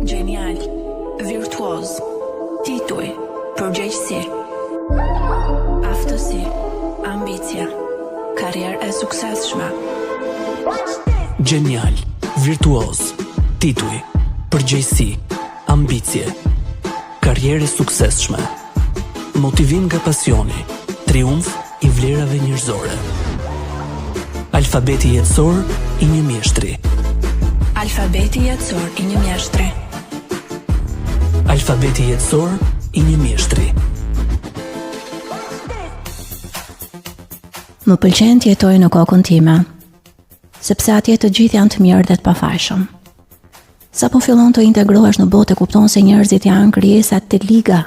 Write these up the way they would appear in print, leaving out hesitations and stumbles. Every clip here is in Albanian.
Gjenial, virtuoz, tituj, përgjegjësi, aftësi, ambicie, karrierë e suksesshme. Gjenial, virtuoz, tituj, përgjegjësi, ambicie, karrierë e suksesshme. Motivim nga pasioni, triumf i vlerave njerëzore. Alfabeti jetësor i një mjeshtri. Alfabeti jetësor i një mjeshtri. Alfabeti jetësor i një mjeshtri. Më pëlqen të jetoj në kokën time, sepse atje të gjithë janë të mirë dhe të pafajshëm. Sapo fillon të integrohesh në botë e kupton se njerëzit janë krijesa të liga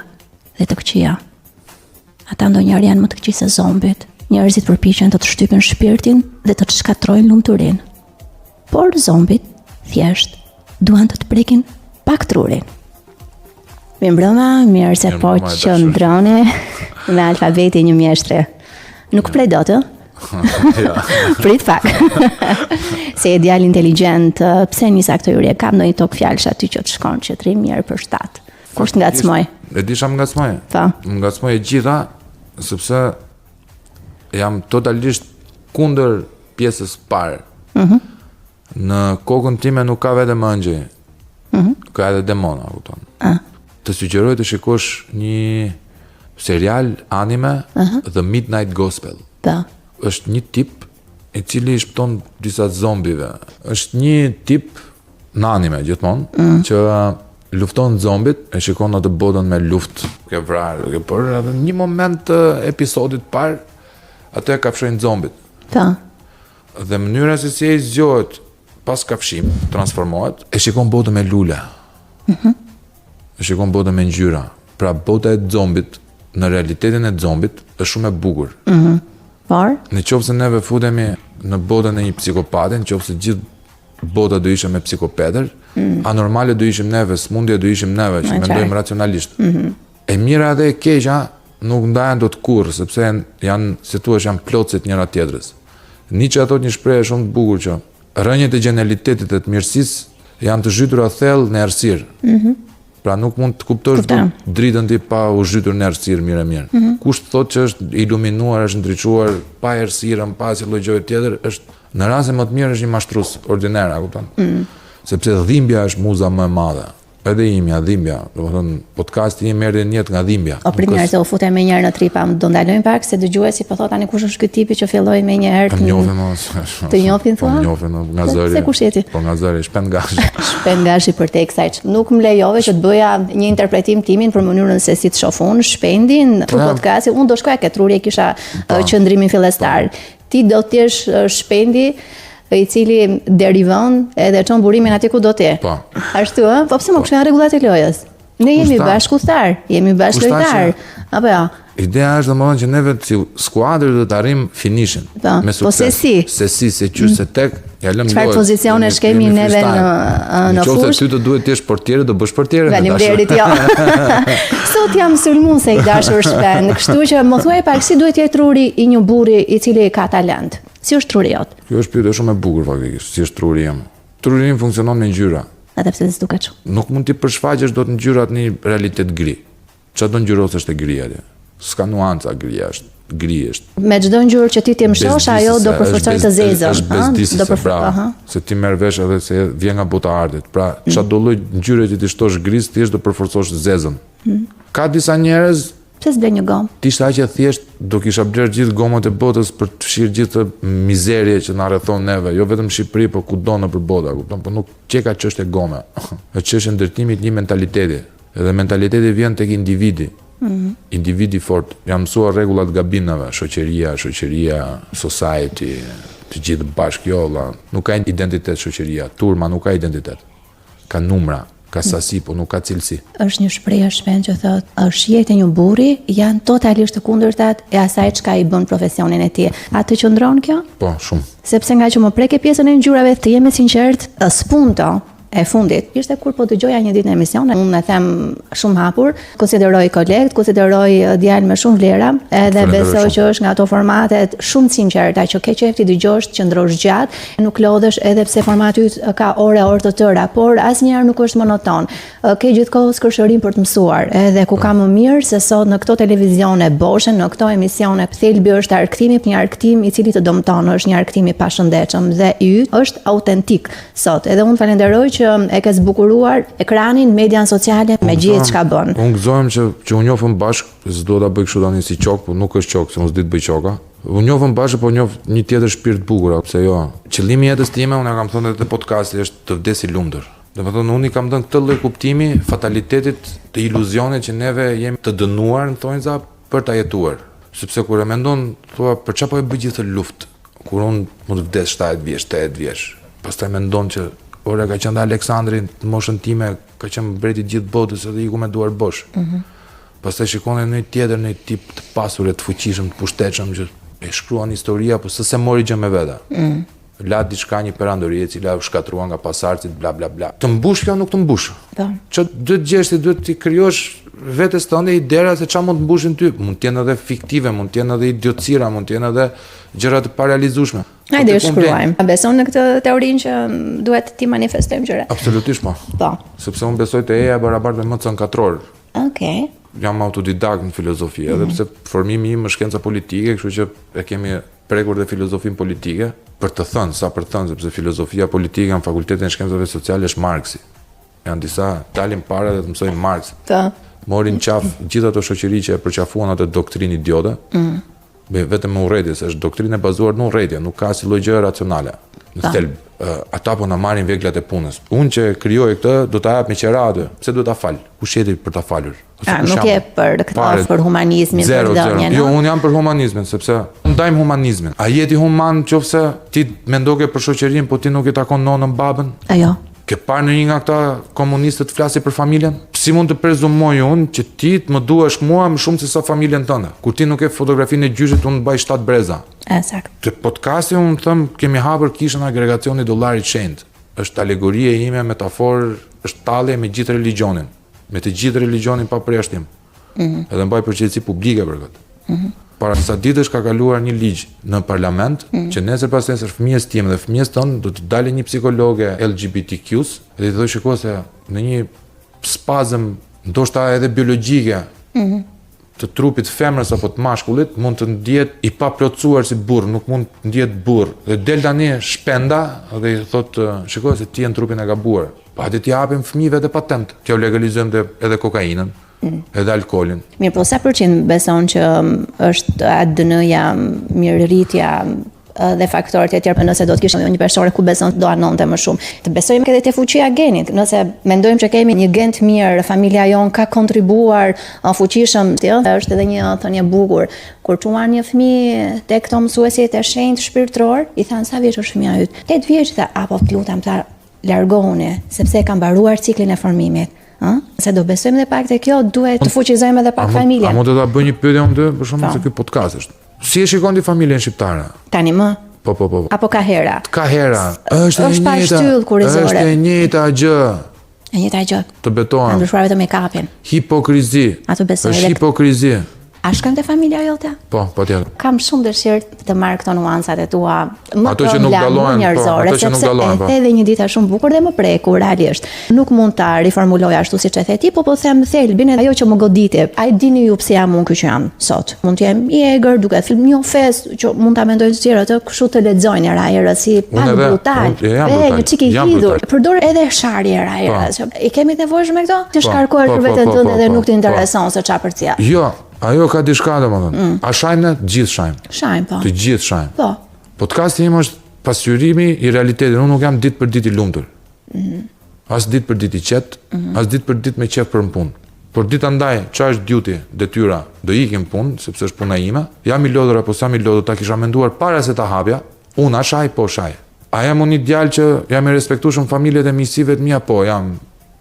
dhe të këqija. Ata ndonjëherë janë më të këqij se zombit. Njerëzit përpiqen të të shtypin shpirtin dhe të të shkatërrojnë lumturinë. Por zombit thjesht duan të të prekin pak trurin. Mirëmbrëma, mirë se po qëndroni me alfabeti i një mjeshtri. Nuk prej dot, ë? Ja. Prit pak. Se je djalë inteligjent, pse nisa këtë hyrje? Kam ndonjë togfjalësh aty që të shkon që të rri mirë për shtat. Kush të ngacmoi? E di çfarë më ngacmoi? Po. Më ngacmoi e gjitha sepse jam totalisht kundër pjesës parë. Mhm. Mm në kokën time nuk ka vetëm ëngjëj. Mhm. Mm ka edhe demona, kupton. Ah. Të sugjeroj të shikosh një serial anime uh -huh. The Midnight Gospel. Po. Është një tip i cili i shpëton disa zombive. Është një tip në anime gjithmonë mm. që lufton zombit, e shikon atë botën me luftë, duke vrarë, duke bërë edhe në një moment të episodit të parë atë e kafshojnë zombit. Po. Dhe mënyra se si ai zgjohet pas kafshimit, transformohet, e shikon botën me lule. Mhm. Mm e shikon botën me ngjyra. Pra bota e zombit në realitetin e zombit është shumë e bukur. Mhm. Mm Por, në qoftë se neve futemi në botën e një psikopati, në qoftë se gjithë bota do ishte me psikopatër, mm. anormale do ishim neve, smundje do ishim neve, që mendojmë racionalisht. Mm -hmm. E mira dhe e keqja nuk ndahen dot kurrë, sepse janë, janë si thua, janë plotësi të njëra tjetrës. Nietzsche thotë një shprehje shumë të bukur që rrënjët e gjenialitetit dhe të mirësisë janë të zhytura thellë në errësirë. Mm -hmm. Pra nuk mund të kuptosh dot dritën ti pa u zhytur në errësirë mirë e mirë. Mm -hmm. Kush thotë që është iluminuar, është ndriçuar pa errësirën, pa asnjë lloj gjëje tjetër, është në rastin më të mirë është një mashtrues ordiner, a kupton? Mm. Sepse dhimbja është muza më e madhe. Edhe imja, dhimbja, domethënë podcasti im erdhi në jetë nga dhimbja. O prit njëherë se u fute menjëherë në tripa, do ndalojmë pak se dëgjuesi po thotë tani kush është ky tipi që filloi menjëherë të njohin mos. Të njohin po, thua? Po njohin nga zëri. Se kush je ti? Po nga zëri, Shpend Gashi. Shpend Gashi përtej kësaj që nuk më lejove që të bëja një interpretim timin për mënyrën se si të shoh unë Shpendin për po. podcastin, unë do shkoja ke truri e kisha po. qëndrimin fillestar. Ti do të jesh Shpendi i cili derivon edhe çon burimin atje ku do ti. Po. Ashtu ë? Po pse mo kështu janë rregullat e lojës? Ne jemi bashkudhëtar, jemi bashkëlojtar. Apo jo? Ideja është domethënë që neve si skuadër do të arrijmë finishin po. me sukses. Po se si? Se si, se qysh, mm. se tek, ja lëmë Çfarë pozicionesh kemi neve në në fushë? Nëse ty të duhet të jesh portier, do bësh portierin. Faleminderit, jo. Sot jam sulmuese i dashur Shpend, kështu që më thuaj pak si duhet të jetë truri i një burri i cili ka talent. Si është truri jot? Kjo është pyetje shumë e bukur faktikisht, si është truri im. Truri im funksionon me ngjyra. Edhe pse s'duket shumë. Nuk mund t'i përshfaqësh dot ngjyrat në një realitet gri. Çfarë do ngjyrosësh te gri atje? S'ka nuanca gri është, gri është. Me çdo ngjyrë që ti t'i mëshosh, ajo do përforcojë të zezën, është bezdisëse, do përfor, pra, se ti merr vesh edhe se vjen nga bota e artit. Pra, mm. çfarë do lloj ngjyre që ti shtosh gris, thjesht do përforcosh të zezën. Mm. Ka disa njerëz Pse s'blen një gomë? Të ishte aq e thjeshtë, do kisha blerë gjithë gomat e botës për të fshirë gjithë këtë mizerje që na rrethon neve, jo vetëm në Shqipëri, po kudo nëpër botë, kupton? Po nuk qeka çështje gome. Është çështje ndërtimit të një mentaliteti. Edhe mentaliteti vjen tek individi. Mm -hmm. Individi i fortë. Janë mësuar rregullat gabim neve, shoqëria, shoqëria, society, të gjithë bashkë, jo valla. Nuk ka identitet shoqëria, turma nuk ka identitet. Ka numra, ka sasi, po nuk ka cilësi. Është një shprehje Shpend që thotë, shijet e një burri janë totalisht të kundërtat e asaj çka i bën profesionin e tij. A të qëndron kjo? Po, shumë. Sepse nga që më preke pjesën e ngjyrave, të jem e sinqertë, spunto. E fundit, ishte kur po dëgjoja një ditë në emision, unë e them shumë hapur, konsideroj koleg, konsideroj djalë me shumë vlera, edhe besoj që është nga ato formatet shumë të sinqerta që ke qejf t'i dëgjosh, të qëndrosh gjatë, nuk lodhesh edhe pse formati yt ka orë e orë të tëra, por asnjëherë nuk është monoton. Ke gjithkohës kërshërinë për të mësuar, edhe ku ka më mirë se sot në këto televizione boshe, në këto emisione, thelbi është argëtimi, një argëtim i cili të dëmton, është një argëtim i pashëndetshëm dhe i yt është autentik. Sot, edhe unë falenderoj që e ke zbukuruar ekranin, median sociale me gjithë çka bën. Unë gëzohem që që u njohëm bashkë, s'dua ta bëj kështu tani si qok, po nuk është qok, se unë s'di të bëj qoka. U njohëm bashkë, po njoh një tjetër shpirt të bukur, pse jo. Qëllimi i jetës time, unë e kam thënë edhe te podcasti, është të vdes i lumtur. Domethënë unë i kam dhënë këtë lloj kuptimi fatalitetit të iluzionit që neve jemi të dënuar në thonjza për ta jetuar. Sepse kur e mendon, thua për çfarë po e bëj gjithë këtë luftë? Kur unë mund të vdes 70 vjeç, 80 vjeç, pastaj mendon që ore ka qenë dhe Aleksandri në moshën time, ka qenë mbreti i gjithë botës edhe iku me duar bosh. Mm -hmm. Pastaj shikon edhe një tjetër, një tip të pasur e të fuqishëm, të pushtetshëm që e shkruan historia, po se s'e mori gjë me vete. Mm. La diçka një perandori e cila u shkatërrua nga pasardhësit bla bla bla. Të mbush kjo nuk të mbush. Po. Që duhet të gjesh ti duhet t'i krijosh vetes tënde idera se çfarë mund të mbushin ty. Mund të jenë edhe fiktive, mund të jenë edhe idiotësira, mund të jenë edhe gjëra të parealizueshme. Po Hajde e shkruajmë. A beson në këtë teorinë që duhet t'i manifestojmë gjërat? Absolutisht po. Po. Sepse unë besoj te E-ja e barabartë me MC në katror. Okej. Okay. Jam autodidakt në filozofi, edhe mm -hmm. pse formimi im është shkenca politike, kështu që e kemi prekur dhe filozofinë politike, për të thënë, sa për të thënë, sepse filozofia politike në Fakultetin e Shkencave Sociale është Marksi. Janë disa dalin para dhe të mësojnë Marx. Po. Morin qafë gjithë ato shoqëri që e përqafuan atë doktrinë idiote. Mm. Me vetëm me urrejtje, se është doktrinë e bazuar në urrejtje, nuk ka asnjë lloj gjëje racionale. Në po. thelb, ata po na marrin veglat e punës. Unë që krijoj këtë, do ta jap me qera atë. Pse duhet ta fal? Kush je ti për ta falur? A, nuk je për këtë, Pare, për humanizmin, zero, për dhënien. Jo, unë jam për humanizmin, sepse ndajmë humanizmin. A je ti human qoftë se ti mendoke për shoqërinë, po ti nuk e takon nonën babën? A jo. Ke parë ndonjë nga këta komunistët të flasi për familjen? Si mund të prezumoj unë që ti të më duash mua më shumë se sa familjen tënde? Kur ti nuk e fotografinë e gjyshit, unë mbaj 7 breza. E saktë. Te podcasti unë them kemi hapur kishën agregacioni dollarit shenjt. Është alegori e ime, metaforë, është tallje me gjithë religjionin. Me të gjithë religjionin pa përjashtim. Mm -hmm. Edhe mbaj përgjegjësi publike për këtë. Mm -hmm. Para disa ditësh ka kaluar një ligj në parlament mm -hmm. që nesër pas nesër fëmijës tim dhe fëmijës tënd do të dalë një psikologe LGBTQ-s dhe i thotë shiko se në një spazëm ndoshta edhe biologjike mm -hmm. të trupit femrës apo të mashkullit mund të ndihet i paplotësuar si burrë, nuk mund të ndihet burrë. Dhe del tani shpenda dhe i thotë shiko se ti je në trupin e gabuar. Po hajde t'i japim fëmijëve edhe patent, t'jua legalizojmë dhe edhe kokainën. Mm. Edhe alkoolin. Mirë, po sa përqind beson që mm, është ADN-ja, mirërritja dhe faktorët e tjerë, nëse do të kishte një peshore ku beson do anonte më shumë. Të besojmë edhe te fuqia e genit. Nëse mendojmë që kemi një gen të mirë, familja jonë ka kontribuar fuqishëm, është edhe një thënie e bukur. Kur çuan një fëmijë te këto mësuesit e shenjtë shpirtëror, i thanë sa vjeç është fëmija yt? 8 vjeç, tha, apo të lutem, tha, largohuni, sepse e ka mbaruar ciklin e formimit. Ë? Se do besojmë edhe pak te kjo, duhet të fuqizojmë edhe pak familjen. A mund të ta bëj një pyetje unë ty, për shembull, po. se ky podcast është. Si e shikon ti familjen shqiptare? Tani më. Po, po, po. po. Apo ka hera? Ka hera. Është e njëjta. Është e njëjta gjë. E njëjta gjë. Të betohem. Ka ndryshuar vetëm make-upin. Hipokrizi. A të besoj. Është hipokrizi. A shkojmë te familja jote? Po, patjetër. Kam shumë dëshirë të marr këto nuancat e tua. Më ato që nuk dallohen, po, ato që nuk dallohen, po. Edhe një ditë shumë bukur dhe më preku realisht. Nuk mund ta riformuloj ashtu siç e the ti, po po them thelbin ajo që më goditi. A e dini ju pse jam unë ky që jam sot? Mund të jem i egër, duke thënë një ofensë që mund ta mendojnë të tjerët, ë, kështu të lexojnë era era si pak brutal. Unë, jam brutal. Një çik i hidhur. Përdor edhe sharje era era. Po. I kemi të nevojshme këto? Ti po, shkarkohesh po, për veten tënde dhe nuk të intereson se çfarë përcjell. Jo, ajo ka diçka domethënë. Mm. A shajmë ne? Të gjithë shajmë. Shajmë po. Të gjithë shajmë. Po. Podcasti im është pasqyrimi i realitetit. Unë nuk jam ditë për ditë i lumtur. Mm. As ditë për ditë i qetë, mm. as ditë për ditë me qejf për në punë. Por di ta ndaj, ça është duty, detyra, do ikim punë, sepse është puna ime. Jam i lodhur apo s'jam i lodhur, ta kisha menduar para se ta hapja. Unë a shaj, po shaj. A jam unë një djalë që jam i respektueshëm në familjet e miqësive të mia? Po, jam,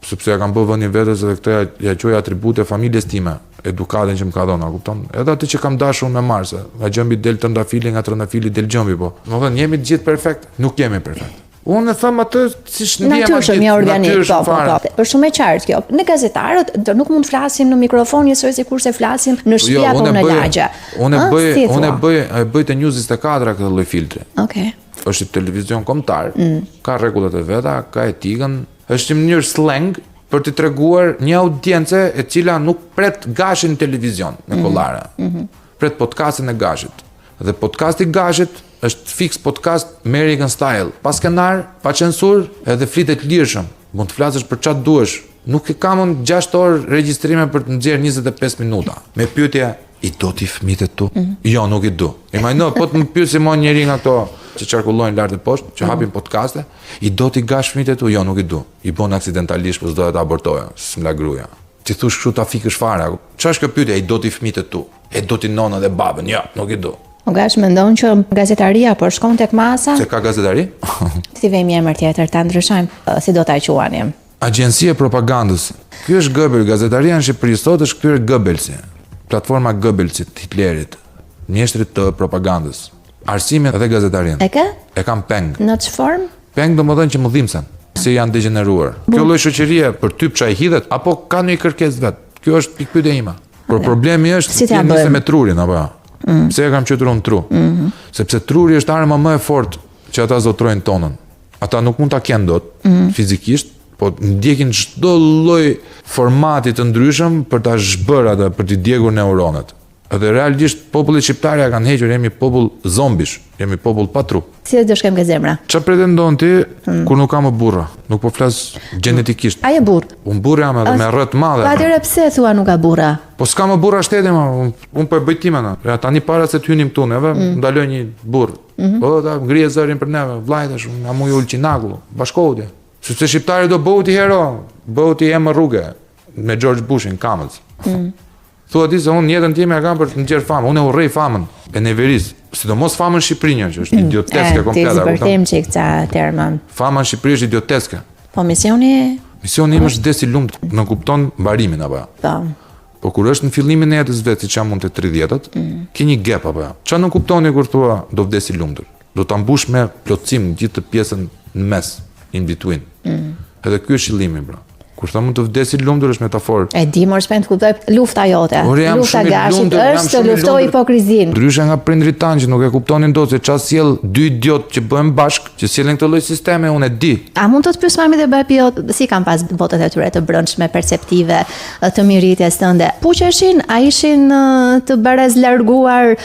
sepse ja kam bë vendin vetes dhe këtë ja, ja quaj atribute familjes time, edukatën që më ka dhënë, a kupton? Edhe atë që kam dashur me marrë, se nga gjembi del trëndafili, nga trëndafili del gjembi, po. Domethënë, jemi të gjithë perfekt? Nuk jemi perfekt. Unë e them atë siç ndihem atë. Natyrshëm, jo organik, po, po, po. Është shumë e qartë kjo. Ne gazetarët do nuk mund të flasim në mikrofon njësoj sikurse flasim në shtëpi jo, apo në lagje. Unë e bëj, unë e bëj, e bëj te News 24 këtë lloj filtri. Okej. Okay. Është një televizion kombëtar, mm. ka rregullat e veta, ka etikën, është një mënyrë slang për të treguar një audience e cila nuk pret Gashin në televizion me mm. kollare. Mm -hmm. Pret podcastin e Gashit. Dhe podcasti i Gashit është fiks podcast American style, pa skenar, pa censurë, edhe flitet lirshëm. Mund të flasësh për çfarë duash. Nuk e kam unë 6 orë regjistrime për të nxjerrë 25 minuta. Me pyetje, i do ti fëmijët e tu? Mm -hmm. Jo, nuk i du. Imagjino, po të më pyesi mua njeri nga këto që qarkullojnë lart e poshtë, që mm -hmm. hapin podcaste, i do ti Gash fëmijët e tu? Jo, nuk i du. I bon aksidentalisht, po s'doja të abortoja, s'më la gruaja. Ti thush kështu ta fikësh fare. Çfarë është kjo pyetje? I do ti fëmijët e tu? E do ti nonën dhe babën? Jo, nuk i du. O Gash mendon që gazetaria po shkon tek masa? Se ka gazetari? T'i vejmë emër tjetër, ta ndryshojmë, si do ta quanim? Agjenci e propagandës. Ky është Goebbels, gazetaria në Shqipëri sot është kthyer Goebbelsi. Platforma Goebbelsit, Hitlerit, mjeshtrit të propagandës. Arsimin dhe gazetarinë. E ke? E kam peng. Në ç'formë? Peng domethënë që më dhimbsen, se janë degjeneruar. Kjo lloj shoqërie për typ ça i hidhet apo ka ndonjë kërkesë vet? Kjo është pikëpyetja ime. Por problemi është si t'ia bëjmë me trurin apo jo? Mm. Pse e kam quajtur unë tru? Mm -hmm. Sepse truri është arma më e fortë që ata zotrojnë tonën. Ata nuk mund ta kenë dot mm. fizikisht, po ndjekin çdo lloj formati të ndryshëm për ta zhbërë atë, për t'i djegur neuronet. Edhe realisht popullit shqiptar ja kanë hequr, jemi popull zombish, jemi popull pa tru. Si do shkojmë ke zemra? Çfarë pretendon ti hmm. kur nuk ka më burra? Nuk po flas gjenetikisht. A je burrë? Unë burrë jam edhe me rr të madhe. Po atëherë pse thua nuk ka burra? Po s'ka më burra shteti më, unë un po e bëj timen. Ja tani para se të hynim këtu neve, mm. ndaloi një burrë. Mm -hmm. Po ta ngrije zërin për neve, vllai tash, nga mu Ulqinaku, bashkohu ti. Sepse shqiptari do bëhu ti hero, bëhu ti emër rruge me George Bushin kamëz. Mm. Thua ti se unë jetën time e kam për të nxjerrë famë, unë e urrej famën e neveris, sidomos famën në Shqipëri një, që është mm. idioteske komplet. Ti zbërthejmë çik ca terma. Fama në Shqipëri është idioteske. Po misioni Misioni im është vdes i lumtur, nënkupton mbarimin apo jo? Po. Po kur është në fillimin e jetës vet, siç jam unë te 30-tat, mm. ke një gap apo jo? Çfarë nënkuptoni kur thua do vdes i lumtur? Do ta mbush me plotësim gjithë të pjesën në mes, in between. Mm. Edhe ky është qëllimi pra. Kur them të vdes i lumtur është metaforë. E di mor Shpend kuptoj lufta jote. Ore, jam lufta shumë i Gashit lumtur, jam është të shumë i luftoj lumtur. hipokrizinë. Ndryshe nga prindërit tanë që nuk e kuptonin dot se ça sjell dy idiot që bëhen bashkë, që sjellin këtë lloj sistemi, unë e di. A mund të të pyes mami dhe babi jot si kanë pas botët e tyre të brendshme perceptive, të mirëritjes tënde? Puqeshin, a ishin të barazlarguar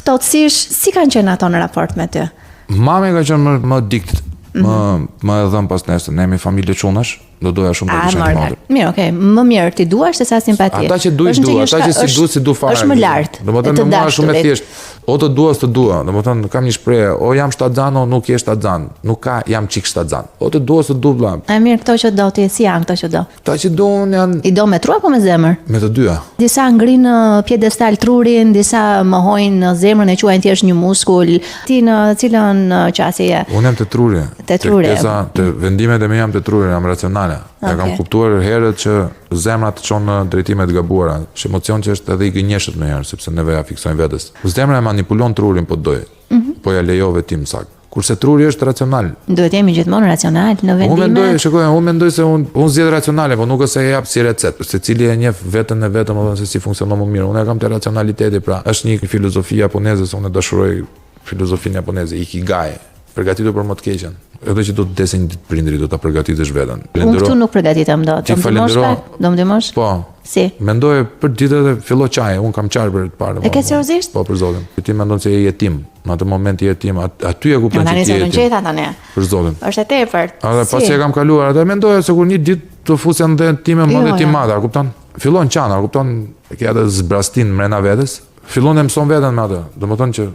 ftohtësisht, si kanë qenë ato në raport me ty? Mami ka qenë më më dikt, më mm -hmm. më e dhënë pas nesër. Ne jemi familje çunash, do doja shumë të kisha një motër. Mirë, okay, më mirë ti duash se sa simpati. Ata që du i du, ata që s'i du s'i du fare. Është më lart. Domethënë me mua është shumë e thjeshtë. O të dua s'të dua, domethënë kam një shprehje, o jam shtatzan o nuk je shtatzan, nuk ka jam çik shtatzan. O të dua s'të du vlla. E mirë këto që do ti, si janë këto që do? Këta që do unë janë I do me tru apo me zemër? Me të dyja. Disa ngrinë në piedestal trurin, disa mohojnë zemrën e quajnë thjesht një muskul. Ti në cilën qasje je? Unë jam te truri. Te truri. Te pjesa, te vendimet e mia jam te truri, jam racionale. Okay. E kam kuptuar herët që zemra të çon në drejtime të gabuara. Është emocion që është edhe i gënjeshtërt ndonjëherë, sepse neve ja fiksojmë vetes. Zemra e manipulon trurin po doj. Mm -hmm. Po ja lejove ti më saktë. Kurse truri është racional. Duhet të jemi gjithmonë racional në vendime. Unë mendoj, shikoj, unë mendoj se unë unë zgjedh racionale, po nuk është se e jap si recetë. Secili e njeh veten e vet, domethënë se si funksionon më mirë. Unë e kam te racionaliteti, pra është një filozofi japoneze se unë e dashuroj filozofinë japoneze, ikigai, përgatitu për më të keqen. Edhe që do të vdesin një ditë prindërit, do ta përgatitësh veten. Unë këtu nuk përgatitem dot. Do më ndihmosh pak? Do më ndihmosh? Po. Si? Mendoje për ditë dhe fillo qaj, unë kam qarë për të parë. E ke seriozisht? Po, për Zotin. Ti mendon se je jetim. Në atë moment je jetim, aty e kupton që ti je jetim. Tani. Për Zotin. Është e tepërt. Edhe si? pasi e kam kaluar atë, mendoja se kur një ditë të fusja në dhenë time, më dhe ti jo. madhe, a kupton? Fillon qan, a kupton? Ke atë zbrastin mrena vetes. Fillon e mëson veten me atë. Domethënë që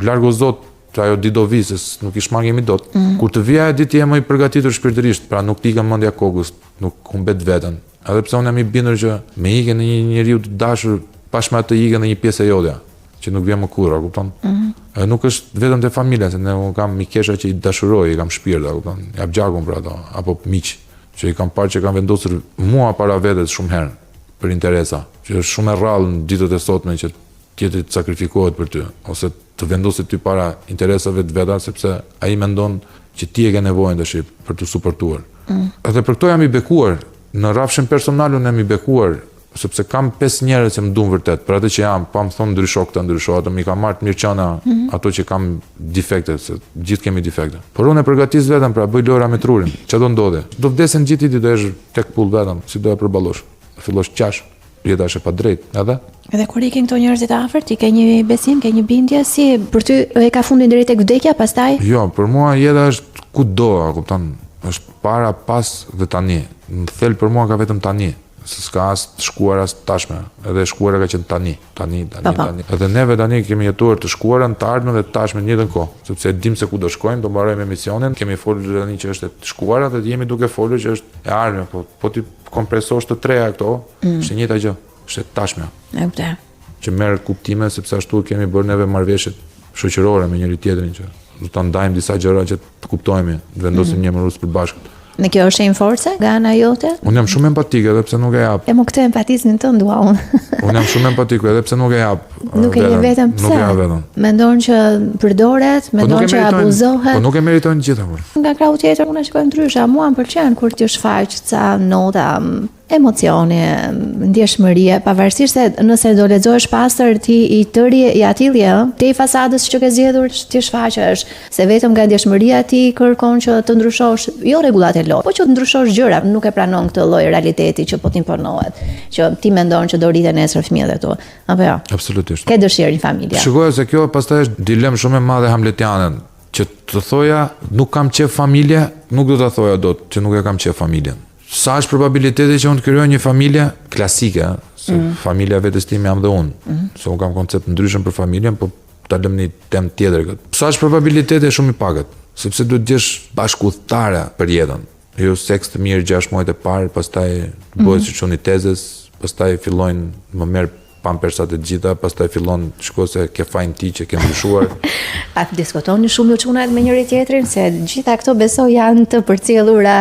larg o Zot, që ajo ditë do vijë, se nuk i shmangemi dot. Mm. Kur të vijë ajo ditë je më i përgatitur shpirtërisht, pra nuk të ikën mendja kokës, nuk humbet veten. Edhe pse unë jam i bindur që me ikjen e një njeriu të dashur, bashkë me atë ikën edhe një pjesë e jotja, që nuk vjen më kurrë, a kupton? Mm -hmm. Edhe nuk është vetëm te familja, se ne unë kam mikesha që i dashuroj, i kam shpirt, a kupton? Jap gjakun për ato, apo miq që i kam parë që kanë vendosur mua para vetes shumë herë për interesa, që është shumë e rrallë në ditët e sotme që tjetri të sakrifikohet për ty ose të vendoset ty para interesave të veta sepse ai mendon. Që ti e ke nevojën tash për t'u suportuar. Mm. Edhe për këto jam i bekuar. Në rrafshin personal unë jam i bekuar sepse kam pesë njerëz që më duan vërtet, për atë që jam, pa më thonë ndrysho këtë, ndrysho atë, m'i ka marrë të mirëqenia mm -hmm. ato që kam defekte, se gjithë kemi defekte. Por unë e përgatis veten, pra bëj lojra me trurin. Çfarë do ndodhi? Do vdesin gjithë ti do jesh tek pull vetëm, si do e përballosh? Do fillosh qash, jeta është e padrejtë, edhe? Edhe kur ikin këto njerëzit e afërt, ti ke një besim, ke një bindje si për ty e ka fundin deri tek vdekja, pastaj? Jo, për mua jeta është kudo, a kupton? Është para, pas dhe tani. Në thelb për mua ka vetëm tani. Se s'ka as të shkuar as të tashme. Edhe e shkuara ka qenë tani, tani, tani, po, po. tani. Edhe neve tani kemi jetuar të shkuarën, të ardhmen dhe të tashmen në njëjtën kohë, sepse e dim se ku do shkojmë, do mbarojmë emisionin, kemi folur tani që është e shkuara dhe jemi duke folur që është e ardhmja, po po t'i kompresosh të treja këto, mm. është e njëjta gjë, është e tashmja. E kuptoj. Që merr kuptime sepse ashtu kemi bërë neve marrëveshjet shoqërore me njëri tjetrin që do ta ndajmë disa gjëra që të kuptohemi, të vendosim mm. një emërues të përbashkët. Në kjo është shenjë force nga ana jote? Unë jam shumë empatik edhe pse nuk e jap. E mu këtë empatizmin tënd dua unë. unë jam shumë empatik edhe pse nuk e jap. Nuk e jep veten pse? Nuk e jap veten. Mendon që përdoret, po mendon që abuzohet. Po nuk e meritojnë të gjitha. Nga krahu tjetër unë e shikoj ndryshe, mua më pëlqen kur ti shfaq ca nota emocioni, ndjeshmërie, pavarësisht se nëse do lexohesh pastër ti i tëri i atillë je, ë, tej fasadës që ke zgjedhur ti shfaqesh, se vetëm nga ndjeshmëria ti kërkon që të ndryshosh jo rregullat e lojës, po që të ndryshosh gjëra, nuk e pranon këtë lloj realiteti që po të imponohet, që ti mendon që do rriten nesër fëmijët e tu, apo jo? Absolutisht. Ke dëshirë një familje. Shikoje se kjo pastaj është dilemë shumë e madhe hamletiane, që të thoja nuk kam qejf familje, nuk do ta thoja dot që nuk e kam qejf familjen. Sa është probabiliteti që unë të krijoj një familje klasike, se mm. familja vetes time jam dhe unë, mm. se unë kam koncept ndryshëm për familjen, po ta lëmë një temë tjetër këtë. Sa është probabiliteti shumë i pakët, sepse duhet të gjesh bashkudhëtare për jetën. Jo seks të mirë 6 muajt e parë, pastaj mm. bëhet si çuni tezes, pastaj fillojnë më merr pampersat e gjitha, pastaj fillon shko se ke fajin ti që ke ndryshuar. A diskutoni shumë ju çunat me njëri tjetrin se gjitha këto besoj janë të përcjellura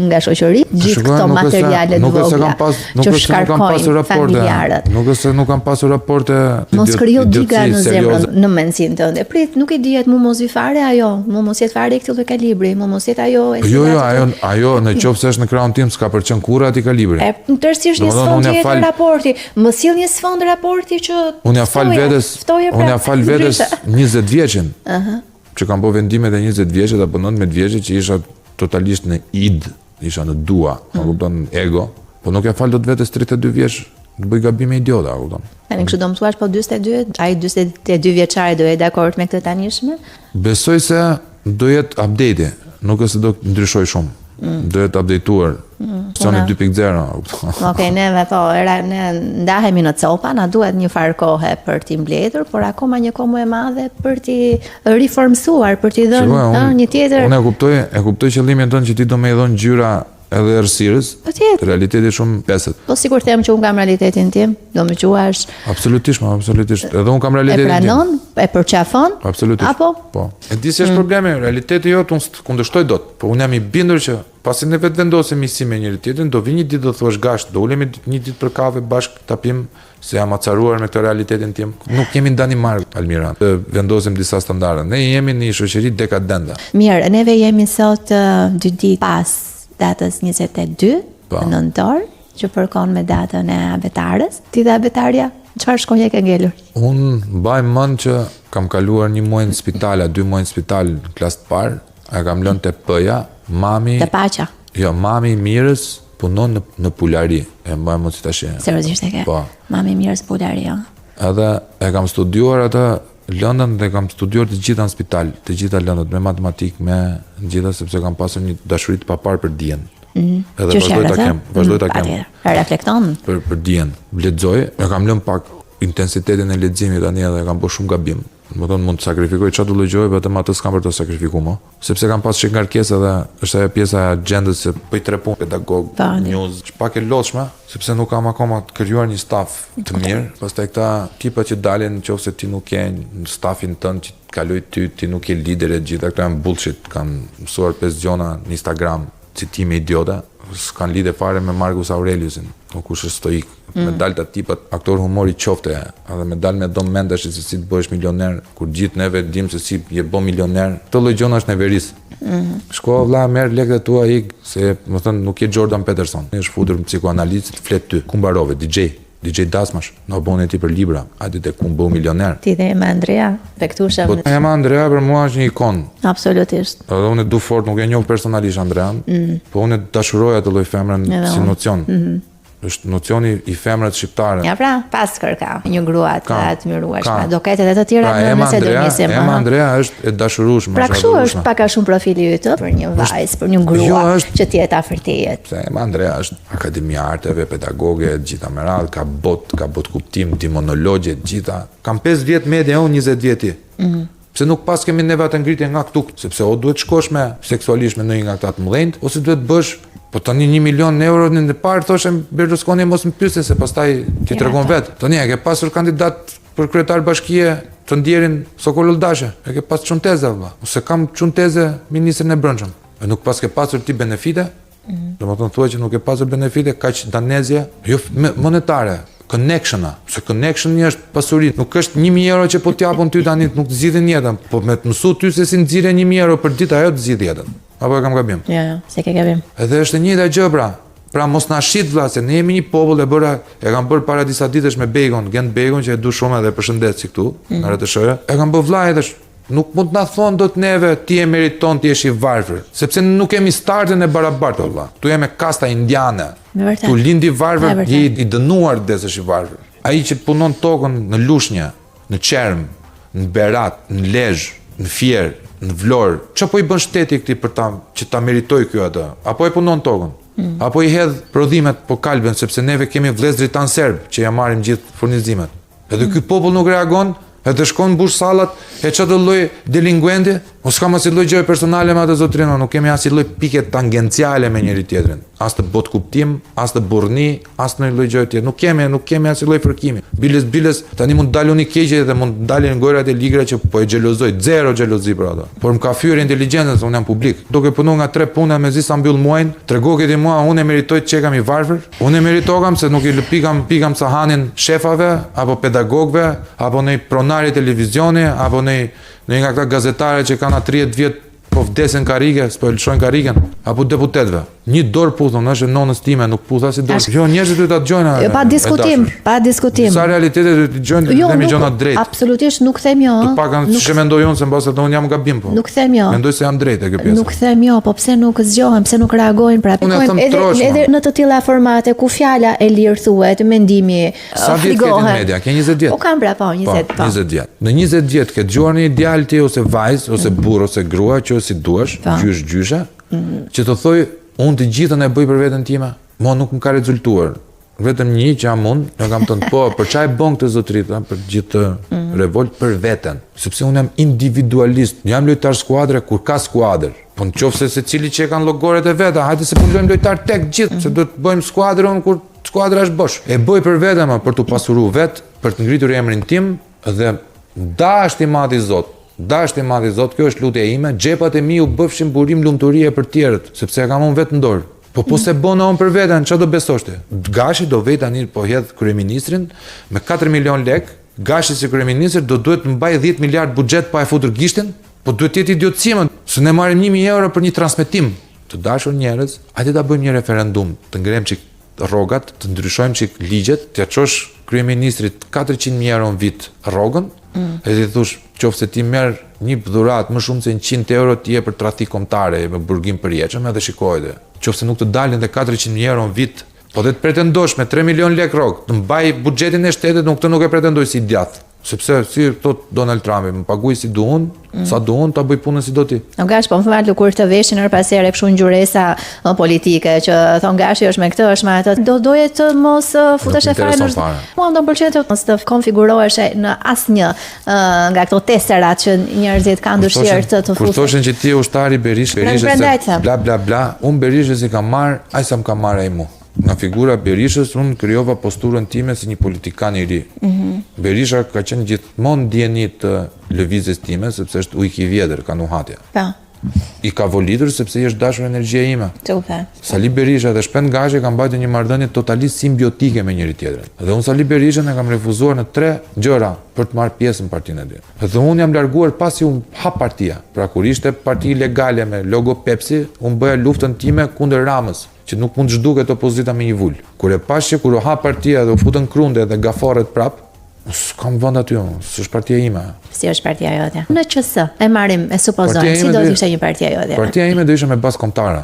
nga shoqëria, gjithë këto materiale të vogla. Nuk është se kam pas, nuk është se nuk kam pasur raporte. Nuk është se nuk kam pasur raporte. Mos krijo diga në zemrën, në mendësinë tënde. Prit, nuk i dihet mu mos vi fare ajo, mu mos jetë fare i këtij lloj kalibri, mu mos jetë ajo e Jo, jo, ajo, ajo në qoftë se është në krahun tim s'ka për qenë kurrë atij kalibri. E tërësisht një sfond tjetër raporti. Më sill një sfond raporti që Unë ja fal vetes, pra, unë ja fal vetes 20 vjeçin. Ëh. Uh -huh. Që kam bërë vendimet e 20 vjeçit apo 19 vjeçit që isha totalisht në id, isha në dua, mm. më kupton, ego, po nuk ja fal dot vetes 32 vjeç të bëj gabime idiota, a kupton? Tani kështu do më thuash po 42, ai 42 vjeçari do jetë dakord me këtë tanishme? Besoj se Do jetë update, nuk është se do ndryshoj shumë. Mm. Do jetë updateuar. Mm. Soni 2.0. Okej, okay, neve po, era ne ndahemi në copa, na duhet një farë kohe për t'i mbledhur, por akoma një kohë më e madhe për t'i riformësuar, për t'i dhënë unë, një tjetër. Unë e kuptoj, e kuptoj qëllimin tënd që ti do me i dhënë ngjyra edhe errësirës. Patjetër. Realiteti është shumë pesët. Po sikur them që un kam realitetin tim, do më quash. Absolutisht, ma, absolutisht. Edhe un kam realitetin tim. E pranon, e përqafon? Absolutisht. Apo? Po. E di si është mm. problemi, realiteti jot unë s'të kundërshtoj dot. Po unë jam i bindur që pasi ne vetë vendosim miqësi me njëri tjetrin, do vi një ditë do thuash gash, do ulemi një ditë për kafe bashkë ta pim se jam acaruar me këtë realitetin tim. Nuk jemi në Danimarkë, Almira, të vendosim disa standarde. Ne jemi në një shoqëri dekadente. Mirë, neve jemi sot dy ditë pas datës 22 po. nëntor, që përkon me datën e abetares. Ti dhe abetarja, çfarë shkronje ke ngelur? Unë mbaj mend që kam kaluar një muaj në spital, a dy muaj në spital në klasë të parë, e kam lënë te P-ja, mami... Te paqa. Jo, mami i Mirës punon në në pulari, e mbaj mend si tash. Seriozisht e ke? Po. Mami i Mirës pulari, jo. Edhe e kam studiuar atë lëndën dhe kam studiuar të gjitha në spital, të gjitha lëndët me matematikë, me të gjitha sepse kam pasur një dashuri të paparë për dijen. Mm -hmm. Edhe vazhdoj ta kem, vazhdoj ta mm, kem. E reflekton për për dijen. Lexoj, e kam lënë pak intensitetin e leximit tani edhe kam bërë shumë gabim. Domethënë mund të sakrifikoj çfarë do lloj gjëje, vetëm atë s'kam për ta sakrifikuar më. Sepse kam pas çik ngarkesë edhe është ajo pjesa e agjendës se bëj tre punë, pedagog, po, news, është pak e lodhshme, sepse nuk kam akoma të krijuar një staf të mirë. Pastaj këta tipa që dalin nëse ti nuk ke në stafin tënd që të kaloj ty, ti nuk je lider e të gjitha këto janë bullshit, kanë mësuar pesë gjona në Instagram, citime idiote, s'kanë lidhje fare me Marcus Aureliusin, o kush është stoik. Mm. Me dal ta tipat aktor humori qofte, edhe me dal me do mend tash se si të bëhesh milioner, kur gjithë neve dim se si je bë milioner. Këto lloj gjëna është neveris. Mm -hmm. Shko vlla merr lekët e tua ik se më thën nuk je Jordan Peterson. Është futur në psikoanalizë, të flet ty. Ku mbarove DJ? DJ dasmash, na bone ti për libra, hajde te ku bëu milioner. Ti dhe Ema Andrea, Pektusha. Po Ema Andrea për mua është një ikonë. Absolutisht. Edhe unë e du fort, nuk e njoh personalisht Andrean, mm. po unë e dashuroj atë lloj femrën si nocion. Mm -hmm. Është nocioni i femrës shqiptare. Ja pra, pas kërka, një grua të admirueshme. Do ketë edhe të tjera pra, në nëse do nisim. Ema Andrea është e dashurueshme. Pra kështu është pak a shumë profili yt për një vajzë, për një grua jo, është, që të jetë afër teje. Se Ema Andrea është Akademia e Arteve, pedagoge, të gjitha me radhë, ka botë, ka botëkuptim, di monologje, të gjitha. Kam 5 vjet media, unë 20 vjet ti. Mm -hmm. Pse nuk paskemi neve atë ngritje nga këtu, sepse o duhet shkosh me seksualisht me ndonjë nga këta të mëdhenjt, ose duhet bësh Po tani 1 milion euro në të parë thoshe Berlusconi mos më pyesë se pastaj ti tregon vet. Tani e ke pasur kandidat për kryetar bashkie të ndjerin Sokol Olldashi, e ke pas çun teze vëlla. Ose kam çun teze ministrin e brendshëm. E nuk paske pasur ti benefite? Mm. Domethënë thua që nuk ke pasur benefite, kaq danezje, jo monetare, connectiona, se connectioni është pasuri, nuk është 1000 euro që po t'japun ty tani, nuk të zgjidhin jetën, po me të mësu ty se si nxirre 1000 euro për ditë, ajo të zgjidh jetën. Apo e kam gabim? Jo, jo, s'e ke gabim. Edhe është e njëjta gjë pra. Pra mos na shit vlla se ne jemi një popull e bëra, e kam bërë para disa ditësh me Bejgon, Gent Bejgon që e du shumë edhe përshëndet si këtu, mm. në RTSH. E kam bërë vlla edhe Nuk mund të na thonë dot neve ti e meriton të jesh i varfër, sepse nuk kemi startin e barabartë o vlla. Ktu jemi kasta indiane. Tu lind i varfër, je i dënuar të vdesësh i varfër. Ai që punon tokën në Lushnjë, në Çermë, në Berat, në Lezhë, në Fier, në Vlorë, ça po i bën shteti këtij për ta që ta meritojë ky atë? Apo e punon tokën? Mm. Apo i hedh prodhimet po kalben sepse neve kemi vëllezërit tanë serbë që ja marrim gjithë furnizimet. Edhe ky popull nuk reagon, edhe shkon mbush sallat e çdo lloj delinkuenti, unë s'kam asnjë lloj gjëje personale me atë zotërinë, nuk kemi asnjë lloj pike tangenciale me njëri tjetrin, as të botëkuptim, as të burrni, as ndonjë lloj gjëje tjetër. Nuk kemi, nuk kemi asnjë lloj fërkimi. Biles biles tani mund të dal unë i keq dhe mund të dalin gojrat e ligra që po e xhelozoj, zero xhelozi për ato. Por më ka fyer inteligjencën se unë jam publik. Duke punuar nga tre puna mezi sa mbyll muajin, tregoke ti mua unë e meritoj të qekam i varfër. Unë e meritokam se nuk i lëpikam pikam sahanin shefave apo pedagogëve apo ndonjë pronari televizioni apo ndonjë ndonjë nga këta gazetarë që kanë 30 vjet po vdesin karrige, s'po e lëshojnë karrigen, apo deputetëve. Një dorë puthon, është e nonës time, nuk puth asnjë dorë. Jo, njerëzit duhet ta dëgjojnë. Jo, pa diskutim, pa diskutim. Sa realitete duhet të dëgjojnë, jo, themi gjëra drejt. Absolutisht nuk them jo. Të paktën siç e mendoj unë se mbase edhe unë jam gabim po. Nuk them jo. Mendoj se jam drejt e kjo pjesë. Nuk them jo, po pse nuk zgjohen, pse nuk reagojnë pra? Unë e them edhe trosh, edhe në të tilla formate ku fjala e lirë thuhet, mendimi Sa vjet ke ti në media? Ke 20 vjet? Po kam pra po, 20 po. 20 vjet. Në 20 vjet ke dëgjuar një djalë ti ose vajzë ose mm. burrë ose grua që si duash, po. gjysh gjyshe, mm. që të thoj unë të gjithën e bëj për veten time. Mua nuk më ka rezultuar. Vetëm një që jam unë, unë kam thënë, po, për ça e bën këtë zotëri, tha, për gjithë mm. revolt për veten, sepse unë jam individualist, jam lojtar skuadre kur ka skuadër. Po në qoftë se secili që e kanë llogoret e veta, hajde se po luajmë lojtar tek gjithë, mm. se duhet të bëjmë skuadrën kur skuadra është bosh. E bëj për veten, ma, për t'u pasuru vet, për të ngritur emrin tim dhe dashtë i madhi Zot, dashtë i madhi Zot, kjo është lutja ime, xhepat e mi u bëfshin burim lumturie për tjerët, sepse e kam unë vetë në dorë. Po po s'e bona unë për veten, ça do besosh ti? Gashi do vej tani po hedh kryeministrin me 4 milion lek, Gashi si kryeministër do duhet të mbajë 10 miliard buxhet pa e futur gishtin? Po duhet të jetë idiotësi më, se ne marrim 1000 euro për një transmetim. Të dashur njerëz, hajde ta bëjmë një referendum, të ngremë çik rrogat, të ndryshojmë çik ligjet, t'ia çosh kryeministrit 400 mijë euro në vit rrogën, mm. e t'i thush qoftë se ti merr një dhuratë më shumë se 100 euro ti je për tradhti kombëtare, me burgim përjetshëm edhe shikoje. Qoftë se nuk të dalin dhe 400 mijë euro në vit, po dhe të pretendosh me 3 milion lek rrogë, të mbaj buxhetin e shtetit, nuk këtë nuk e pretendoj si djathtë. Sepse si thot Donald Trumpi, më paguaj si du unë, mm. sa du unë, ta bëj punën si do ti. No Gash, po më fal kur të veshin herë pas here kështu ngjyresa politike që thon Gashi është me këtë, është me atë. Do doje të mos futeshe fare në fare. Mua do më pëlqente të mos të konfiguroheshe në asnjë nga këto teserat që njerëzit kanë dëshirë të të futen. Kur thoshin që ti je ushtar i Berishës, Berishës bla bla bla, unë Berishës i kam marr, aq sa më ka marrë ai mua. Nga figura e Berishës unë krijova posturën time si një politikan i ri. Mm -hmm. Berisha ka qenë gjithmonë dijeni të lëvizjes time sepse është ujk i vjetër, ka nuhatje. Po. I ka volitur sepse i është dashur energjia ime. Super. Sali Berisha dhe Shpend Gashi kanë mbajtur një marrëdhënie totalisht simbiotike me njëri tjetrin. Dhe unë Sali Berishën e kam refuzuar në tre gjëra për të marrë pjesë në partinë e tij. Dhe unë jam larguar pasi u hap partia. Pra kur ishte parti ilegale me logo Pepsi, unë bëja luftën time kundër Ramës, që nuk mund të zhduket opozita me një vulë. Kur e pashë që kur u hap partia dhe u futën krunde dhe gaforret prap, S'kam vend aty unë, s'është partia ime. Si është partia jote? Në QS, e marrim, e supozojmë, si do të ishte një partia jote? Partia ime do ishte me bazë kombëtare.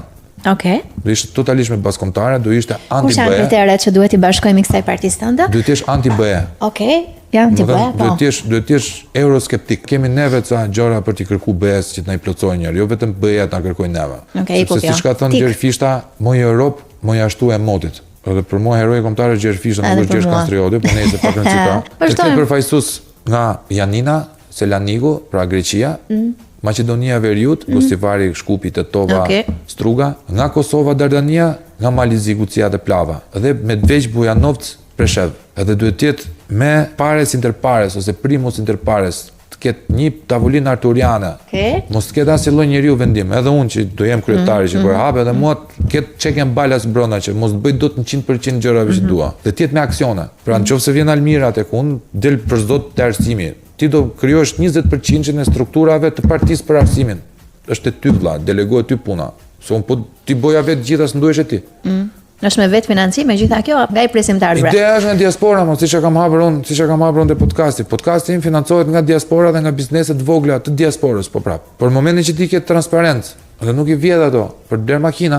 Okej. Okay. Do ishte totalisht me bazë kombëtare, do ishte anti-BE. Kush janë kriteret që duhet t'i bashkojmë kësaj partisë tënde? Duhet të jesh anti-BE. Okej. Okay. Ja, anti-BE, po. Duhet të jesh, duhet të jesh euroskeptik. Kemi neve ca gjëra për t'i kërku BE-s që të na i plotësojë njëherë, jo vetëm BE-ja të na kërkojë neve. Okej, okay, po. Sepse siç ka thënë Gjergj Fishta, moj Europë, moj ashtu e motit. Edhe për mua heroi kombëtar është Gjergj Fishta, nuk është Gjergj Kastrioti, po nejse pak rëndësi ka. Të ketë përfaqësues nga Janina, Selaniku, pra Greqia, mm. Maqedonia e Veriut, mm. Gostivari, Shkupi, Tetova, okay. Struga, nga Kosova, Dardania, nga Mali i Zi, Gucia dhe Plava, dhe Medvegjë, Bujanovc, Preshevë. Edhe duhet të jetë me pares inter pares ose primus inter pares, të ketë një tavolinë arturiane. Okay. Mos të ketë asnjë lloj njeriu vendim. Edhe unë që do jem kryetari mm, që po e mm. hap, edhe mua të ketë check and balance brenda që mos të bëj dot 100% gjërave që mm-hmm. dua. Dhe të jetë me aksione. Pra në qoftë se vjen Almira tek unë, del për zot te arsimi. Ti do krijosh 20%-shin e strukturave të partisë për arsimin. Është te ty vëlla, delegohet ty puna. Se unë po t'i bëja vetë gjitha s'nduhesh e ti. Mm. Është me vetëfinancim e gjitha kjo, nga i presim të ardhurat. Ideja është nga diaspora, mos siç e kam hapur unë, siç e kam hapur unë te podcasti. Podcasti im financohet nga diaspora dhe nga biznese të vogla të diasporës, po prap. Por në momentin që ti ke transparencë dhe nuk i vjedh ato për të blerë makina,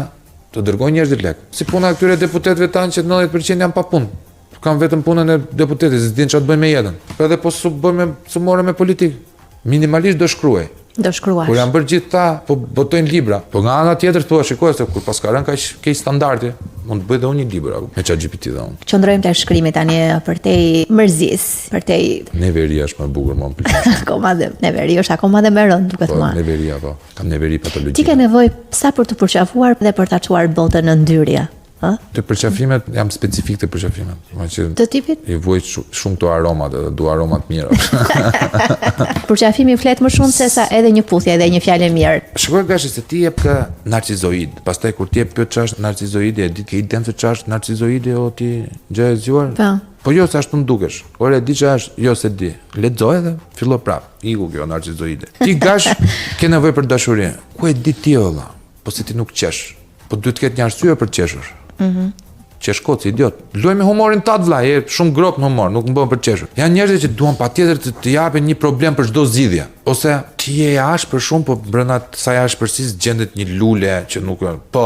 të dërgojnë njerëzit lek. Si puna e këtyre deputetëve tanë që 90% janë pa punë. Kanë vetëm punën e deputetit, s'dinë çfarë të bëjnë me jetën. Edhe po s'u bë me s'u more me politikë. Minimalisht do shkruaj. Do shkruash. Kur janë bërë gjithë ta, po botojnë libra. Po nga ana tjetër thua, shikoj se kur paska rënë kaq keq standardi, mund të bëj dhe unë një libër me ChatGPT dhe unë. Qëndrojmë te shkrimi tani përtej mërzisë, përtej Neveria është më e bukur, më më pëlqen. Akoma dhe neveri është akoma dhe më rëndë, duket po, mua. Neveria po. Kam neveri patologjike. Ti ke nevojë sa për të përqafuar dhe për ta çuar botën në ndyrje. Ë? Te përqafimet jam specifik te përqafimet. Do që të tipit? I vuaj shumë këto aromat edhe dua aromat mira. Përqafimi flet më shumë se sa edhe një puthje edhe një fjalë e mirë. Shikoj gashi se ti je kë narcizoid. Pastaj kur ti e pyet çfarë është narcizoidi, e di ke idenë se çfarë është narcizoidi o ti gjë e zgjuar? Po. Po jo se ashtu më dukesh. Ore e di çfarë është? Jo s'e di. Lexo edhe fillo prap. Iku kjo narcizoide. Ti gash ke nevojë për dashuri. Ku e di ti vëlla? Po se ti nuk qesh. Po duhet të ketë një arsye për të qeshur. Mhm. Mm qesh kot si idiot. Luaj me humorin tat vlla, je shumë gropë në humor, nuk më bën për të qeshur. Janë njerëz që duan patjetër të, të japin një problem për çdo zgjidhje. Ose ti je i ashpër shumë, po brenda kësaj ashpërsisë gjendet një lule që nuk po,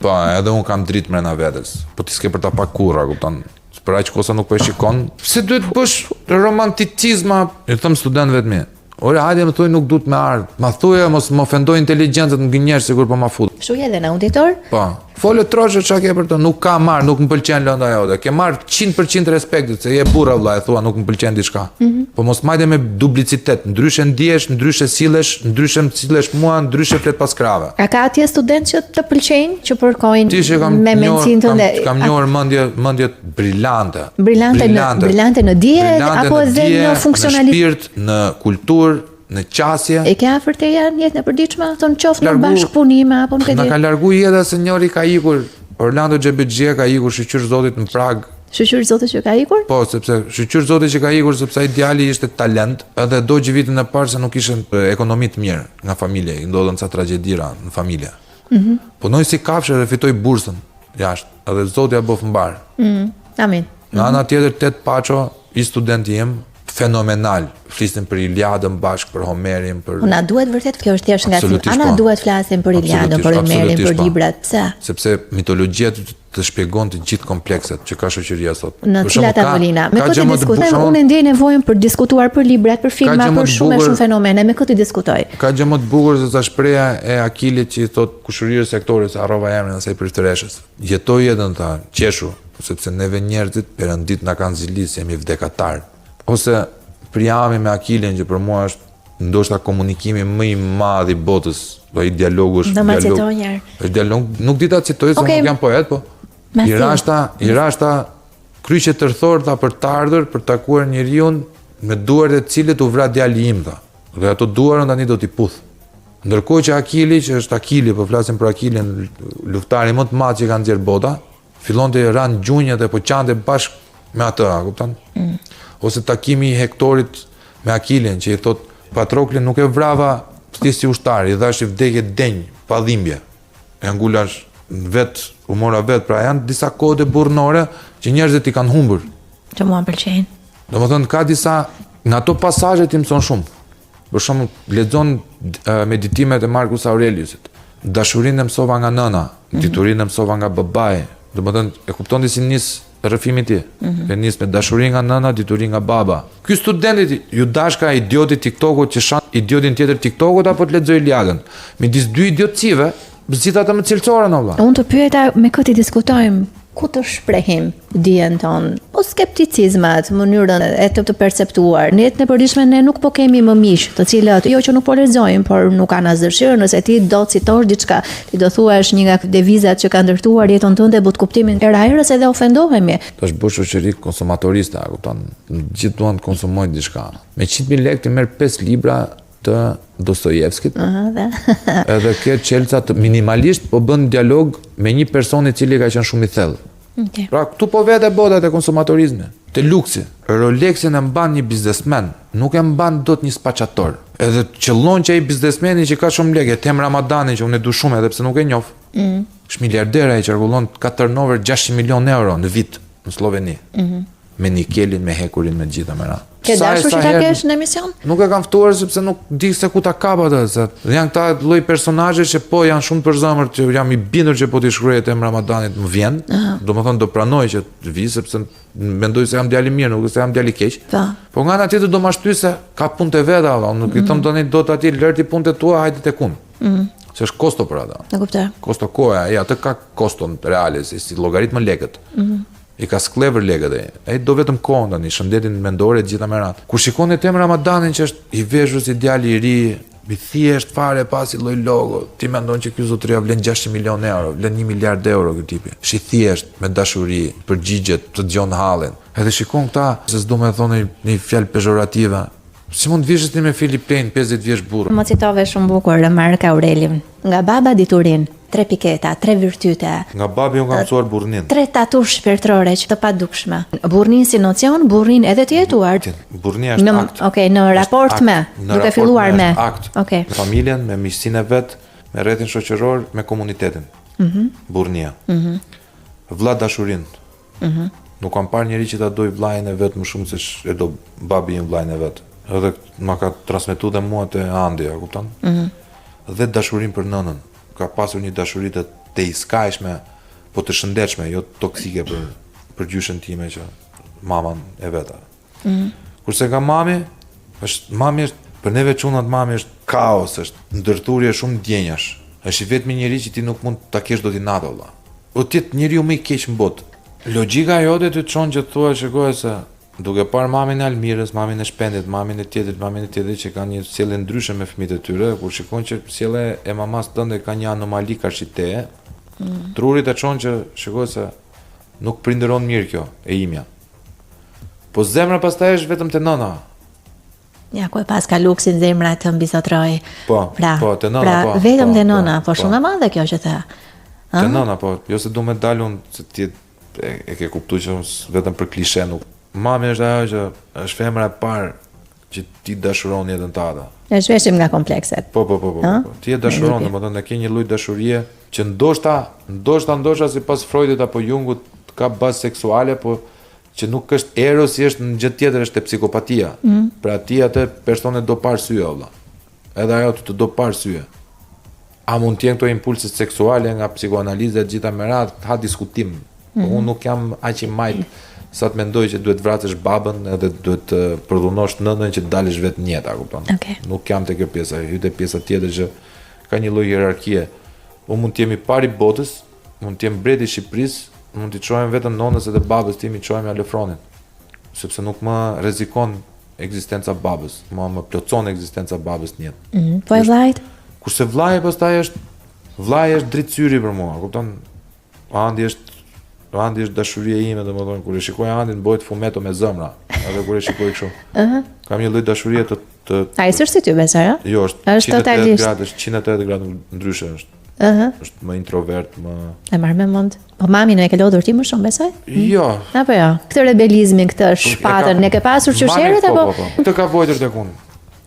po, edhe un kam dritë brenda vetes. Po ti s'ke për ta pa kurrë, kupton? Për aq kohë sa nuk po e shikon, pse duhet të bësh romanticizma? I them studentëve të mi, Ore, hajde më thuj nuk du të me ardhë. Ma thuje, mos më ofendo inteligjencën, më gënjesh sikur po ma fut. Kështu je edhe në auditor? Po. Fole troshë çka ke për të, nuk kam marr, nuk më pëlqen lënda jote. Ke marr 100% respektit se je burrë vlla, e thua nuk më pëlqen diçka. Mm -hmm. Po mos majde me duplicitet, ndryshe ndihesh, ndryshe sillesh, ndryshe më sillesh mua, ndryshe flet pas krahëve. A ka atje studentë që të pëlqejnë, që përkojnë me mendësinë tënde? Kam, kam njohur mendje, mendje brilante. Brilante në brilante në dije apo edhe në funksionalitet. Në shpirt, në kulturë, në qasje. E ke afër teje në jetën e përditshme, thonë qoftë në bashkëpunime apo nuk e di. Na ka largu jeta se njëri ka ikur, Orlando Xhebexhia ka ikur shyqyr Zotit në Prag. Shyqyr Zotit që ka ikur? Po, sepse shyqyr Zotit që ka ikur sepse ai djali ishte talent, edhe dogji vitin e parë se nuk ishte ekonomi të mirë nga familja, i ndodhën ca tragjedira në familje. Mm -hmm. Punoi si kafshë dhe fitoi bursën jashtë, edhe Zoti ia bëftë mbarë. Mm -hmm. Amin. Nga ana tjetër Ted Paço, i studenti im, fenomenal. Flisnim për Iliadën bashkë, për Homerin, për Po na duhet vërtet kjo është thjesht nga A na po. duhet flasim për Iliadën, për Homerin, për po. librat, pse? Sepse mitologjia të, të shpjegon të gjithë komplekset që ka shoqëria sot. Në cilat tavolina? Me kë të diskutojmë? Unë ndjej nevojën për diskutuar për librat, për filma, për shumë e shumë fenomene, me kë të diskutoj? Ka gjë më të bukur se sa shprehja e Akilit që i thot kushërirës së Hektorit, se harrova emrin asaj priftëreshës. Jeto jetën tha, qeshu, sepse neve njerëzit perënditë na kanë zili se jemi vdekatarë. Ose Priami me Akilin që për mua është ndoshta komunikimi më i madh i botës, ai dialogu është dialog. Do ma një Është dialog, nuk di ta citoj se okay. nuk jam poet, po. I rashta, i rashta kryq e tërthor tha për të ardhur, për të takuar njeriun me duart e të cilit u vra djali im tha. Dhe ato duar unë tani do t'i puth. Ndërkohë që Akili, që është Akili, po flasim për Akilin, luftëtarin më të madh që ka nxjerr bota, fillonte ra në gjunjë dhe po qante bashkë me atë, a kupton? Mm. Ose takimi i Hektorit me Akilin që i thot Patroklin nuk e vrava thjesht si ushtar, i dhashë vdekje të denjë, pa dhimbje. E ngula vet, u mora vet, pra janë disa kode burrnore që njerëzit i kanë humbur. Që mua më pëlqejnë. Domethënë ka disa nga ato pasazhe ti mëson shumë. Për shembull, lexon meditimet e Marcus Aureliusit. Dashurinë e mësova nga nëna, mm -hmm. diturinë e mësova nga babai. Domethënë, e kupton ti si nis rrëfimi ti. Mm -hmm. E nis me dashuri nga nëna, dituri nga baba. Ky studentit ju dashka idioti TikTokut që shan idiotin tjetër TikTokut apo të lexojë Iliadën. Midis dy idiotësive, zgjidh atë më cilësoren valla. Unë të pyeta me kë të diskutojmë ku të shprehim dijen tonë, po skepticizmat, mënyrën e të, të perceptuar. Në jetën e përditshme ne nuk po kemi më miq, të cilët jo që nuk po lexojnë, por nuk kanë as dëshirë, nëse ti do të citosh diçka, ti do thuash një nga devizat që ka ndërtuar jetën tënde botëkuptimin era herës edhe ofendohemi. Është bërë shoqëri konsumatoriste, a kupton? Gjithë duan të konsumojnë diçka. Me 100.000 lekë ti merr 5 libra të Dostojevskit. Aha, dhe. edhe ke çelësa të minimalisht po bën dialog me një person i cili ka qenë shumë i thellë. Okay. Pra këtu po vete bota te konsumatorizmi, te luksi. Rolexin e mban një biznesmen, nuk e mban dot një spaçator. Edhe qëllon që ai biznesmeni që ka shumë lekë, Ethem Ramadani që unë e du shumë edhe pse nuk e njoh. Mm. Është miliarder ai qarkullon ka turnover 600 milion euro në vit në Sloveni. Mm -hmm. Me nikelin, me hekurin, me të gjitha me radhë. Ke dashur që ta kesh në emision? Nuk e kam ftuar sepse nuk di se ku ta kap atë, se janë këta lloj personazhe që po janë shumë për zemër, që jam i bindur që po t'i shkruaj Ethem Ramadanit më vjen. Domethënë do pranoj që të vi sepse mendoj se jam djalë i mirë, nuk se jam djalë i keq. Po. Po nga ana tjetër do ma shty se ka punë të veta, unë nuk i them mm. tani dot atij lër ti punët e tua, hajde tek unë. Mm. Se është kosto për atë. E kuptoj. Kosto koha, ai atë ka koston reale, si, si llogarit më lekët. Mm. I ka skllevër lekët ai. Ai do vetëm kohën tani, shëndetin mendor e të gjitha me radhë. Kur shikon Ethem Ramadanin që është i veshur si djalë i ri, i thjesht fare pa asnjë lloj logo, ti mendon që ky zotëria vlen 600 milionë euro, vlen 1 miliard euro ky tipi. Është i thjesht, me dashuri, përgjigjet, të dëgjon hallin. Edhe shikon këta, se s'du me thonë një fjalë pezhorative, Si mund të vishesh ti me Philipp Plein 50 vjeç burrë? Më citove shumë bukur Mark Aurelin. Nga baba diturinë, tre piketa, tre virtyte. Nga babi unë kam mësuar burrninë. Tre tatu shpirtërore që të padukshme. Burrninë si nocion, burrninë edhe të jetuar. Burrnia është akt. Okej, në raport me, duke filluar me. Akt. Okej. Me familjen, me miqësinë e vet, me rrethin shoqëror, me komunitetin. Mhm. Burrnia. Mhm. Vlla dashurinë. Mm -hmm. Nuk kam parë njeri që ta dojë vllain e vet më shumë se e do babi im vllain e vet. Edhe ma ka transmetu dhe mua te Andi, a kupton? Mm -hmm. Dhe dashurinë për nënën. Ka pasur një dashuri të tejskajshme, po të shëndetshme, jo toksike për për gjyshen time që maman e veta. Mm -hmm. Kurse nga mami, është mami është për neve çunat mami është kaos, është ndërthurje shumë ndjenjash. Është i vetmi njeri që ti nuk mund ta kesh dot inat valla. Po të jetë njeriu më i keq në botë. Logjika jote të çon që të thuash shikoje se duke parë mamin e Almirës, mamin e Shpendit, mamin e tjetrit, mamin e tjetrit që kanë një sjellje ndryshe me fëmijët e tyre, kur shikon që sjellja e mamasë tënde ka një anomali karshi teje, mm. truri të çon që shikoje se nuk prindëron mirë kjo e imja. Po zemra pastaj është vetëm te nëna. Ja, ku e paska luksin zemra të mbizotërojë. Po, pra, po, te nëna, pra, po. Vetëm po, te nëna, po, po, shumë e madhe kjo që the. Te nëna, po, jo se du me dalë unë, se ti e, e ke kuptu që unë vetëm për klishe nuk. Mami është ajo që është femra e parë që ti dashuron në jetën tënde. E zhveshim nga komplekset. Po, po, po, po, po, po. Ti e dashuron, domethënë e ke një lloj dashurie që ndoshta, ndoshta, ndoshta sipas Freudit apo Jungut ka bazë seksuale, po që nuk është erosi është në gjë tjetër është te psikopatia. Mm. Pra ti atë person e do pa arsye valla. Edhe ajo të, të do pa arsye. A mund të jenë këto impulse seksuale nga psikoanaliza e të gjitha me radhë, ha diskutim. Po mm. unë nuk jam aq i majtë sa të mendoj që duhet vrasësh babën edhe duhet të përdhunosh nënën që të dalësh vetë në jetë, a kupton? Okay. Nuk jam te kjo pjesa, hyj te pjesa tjetër që ka një lloj hierarkie. Unë mund të jem i pari i botës, Mund të jem mbreti i Shqipërisë, mund t'i çohem vetëm nonës edhe babës tim i çohem ja lë fronin. Sepse nuk më rrezikon ekzistenca babës, mua më plotëson ekzistenca babës në jetë. Mm, po e vllait? Kurse vllai pastaj është vllai është dritë syri për mua, kupton? Andi është Andi është dashuria ime, domethënë kur e shikoj Andin bëhet fumeto me zemra. Edhe kur e shikoj kështu. Ëh. Uh -huh. Kam një lloj dashurie të të Ai s'është si ty besoj, ëh? Jo, është është totalisht gradë, është 180 gradë ndryshe është. Ëh. Uh -huh. Është më introvert, më E marr me mend. Po mamin e ke lodhur ti më shumë besoj? Jo. Apo jo. Këtë rebelizmin, këtë shpatën, e ke pasur që herët po, apo? Po, po. Këtë ka vuajtur tek unë.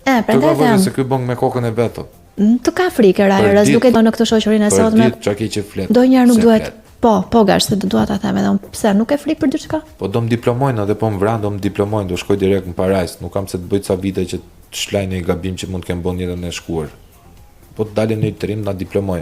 E, prandaj them. Se ky bën me kokën e vet. Mm, të ka frikë era herës, duke në këtë shoqërinë e sotme. Për ditë çka ke që flet. Ndonjëherë nuk duhet. Po, po gash, se dua ta them edhe unë. Pse nuk ke frikë për diçka? Po do më diplomojnë edhe po më vranë, do më diplomojnë, do shkoj direkt në parajsë. Nuk kam pse të bëj ca vite që të shlaj një gabim që mund të kem bën jetën e shkuar. Po të dalim në një trim, na diplomoj.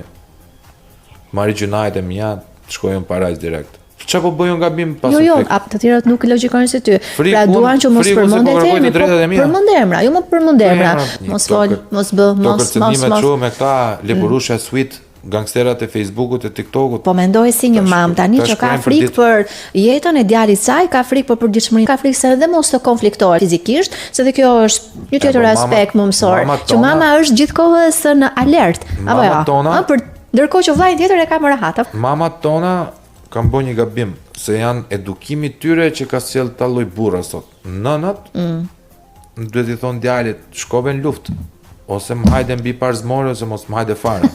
Marri gjynahet e mia, të shkoj në parajsë direkt. Çfarë po bëj unë gabim pas? Jo, jo, a të tjerët nuk logjikojnë si ty. Pra duan që mos përmend po emra, po përmend emra, jo më përmend emra. Mos fol, mos bë, mos mos mos. Me këta leporusha sweet gangsterat e Facebookut e TikTokut. Po mendoj si një mam tani që ka frikë për jetën e djalit saj, ka frikë për përditshmërinë, ka frikë se edhe mos të konfliktohet fizikisht, se dhe kjo është një tjetër po, aspekt mëmësor, që mama është gjithkohës në alert, apo jo? Tona, për ndërkohë që vllai tjetër e ka më rehat. Mamat tona kanë bërë një gabim, se janë edukimi i tyre që ka sjellë ta lloj burra sot. Nënat mm. duhet t'i thonë djalit, shkove në luftë, ose më hajde mbi parzmore ose mos më hajde fare.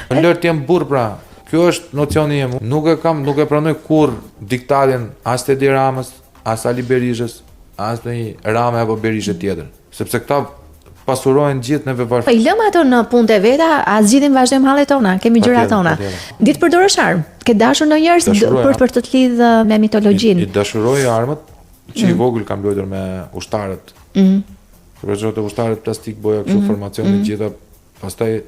Më lër të jem burrë pra. Kjo është nocioni im. Nuk e kam, nuk e pranoj kurrë diktatin as të Edi Ramës, as Sali Berishës, as ndonjë Rame apo Berishë tjetër. Sepse këta pasurohen gjithë neve varfër. Po i lëmë ato në punët e veta, a zgjidhim vazhdojmë hallet tona, kemi gjërat tona. Di të përdorësh armë. Ke dashur ndonjëherë për për të të lidhë me mitologjinë. I, i dashuroj armët, që mm. i vogël kam luajtur me ushtarët. Mm. Për të ushtarët plastik boja kështu mm. formacionin mm. gjitha, pastaj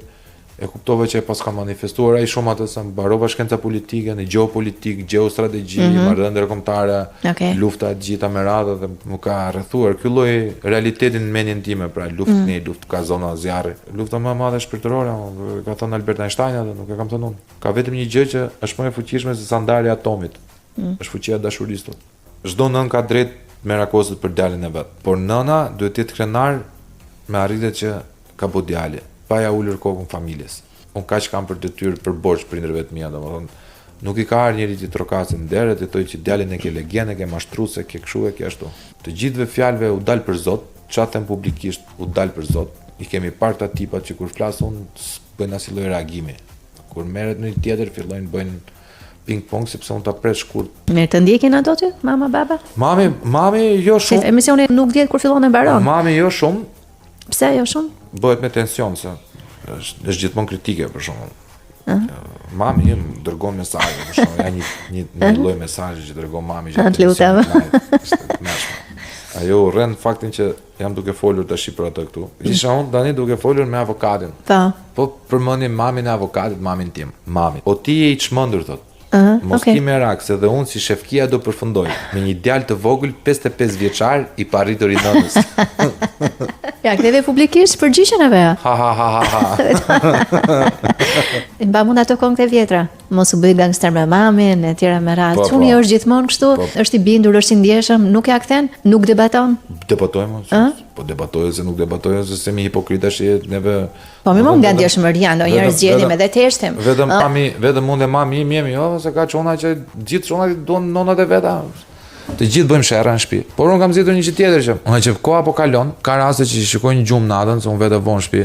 e kuptova që e paska manifestuar ai shumë atë sa mbarova shkenca politike në gjeopolitikë, gjeostrategji, mm -hmm. marrëdhënie ndërkombëtare, okay. lufta e gjitha me radhë dhe më ka rrethuar ky lloj realiteti në mendjen time, pra luftë mm -hmm. luftë ka zona zjarri. Lufta më e madhe shpirtërore, ka thënë Albert Einstein atë, nuk e kam thënë unë. Ka vetëm një gjë që është më e fuqishme se sa ndarja e atomit. Mm. Është fuqia e dashurisë. Çdo nënë ka drejt të merakoset për djalin e vet, por nëna duhet të jetë krenar me arritjet që ka bo djali, pa ja ulur kokën familjes. Unë kaq kam për detyrë, për borxh prindërve të mia, domethënë nuk i ka ardhur njeri t'i trokasë në derë e t'i thojë që djalin e ke legen, e ke mashtrus, e ke kshu e ke ashtu. Të gjithëve fjalëve u dal për zot, ça them publikisht u dal për zot. I kemi parë këta tipat që kur flas unë s'bëjnë asnjë lloj reagimi. Kur merret ndonjë tjetër fillojnë bëjnë ping pong sepse unë ta pres shkurt. Mirë, të ndjekin ato ty, mama, baba? Mami, mami jo shumë. Emisioni nuk dihet kur fillon e mbaron. Mami jo shumë. Pse jo shumë? Bëhet me tension se është është gjithmonë kritike për shembull. Uh -huh. Mami im dërgon mesazhe, për shembull, ja një një një lloj mesazhi që dërgon mami që të lutem. Është e tmerrshme. Ajo urren faktin që jam duke folur tash për atë këtu. Isha unë tani duke folur me avokatin. Po. Po përmendim mamin e avokatit, mamin tim. Mami. Po ti je i çmendur thot. Uh -huh, Mos okay. ki merak se dhe unë si Shefkia do përfundoj me një djalë të vogël 55 vjeçar i parritur i nënës. ja, ktheve publikisht përgjigjen apo jo? Ha ha ha ha ha. E mba mend ato këngët e vjetra. Mos u bëj gangster me mamin e tjera me radhë. Po, Çuni po. është gjithmonë kështu, po. është i bindur, është i ndjeshëm, nuk ja kthen, nuk debaton. Debatojmë, uh? po debatoj se nuk debatoj se s'jemi hipokrita që neve Po më nga ndjeshmëria, ndonjëherë zgjedhim edhe të heshtim. Vetëm mami, vetëm unë dhe mami im jemi, jo, se ka çuna që gjithë çunat i duan nonat e veta. Të gjithë bëjmë sherra në shtëpi. Por unë kam zgjedhur një gjë tjetër që, unë që koha po kalon, ka raste që i shikoj në gjumë natën, se unë vete vonë në shtëpi,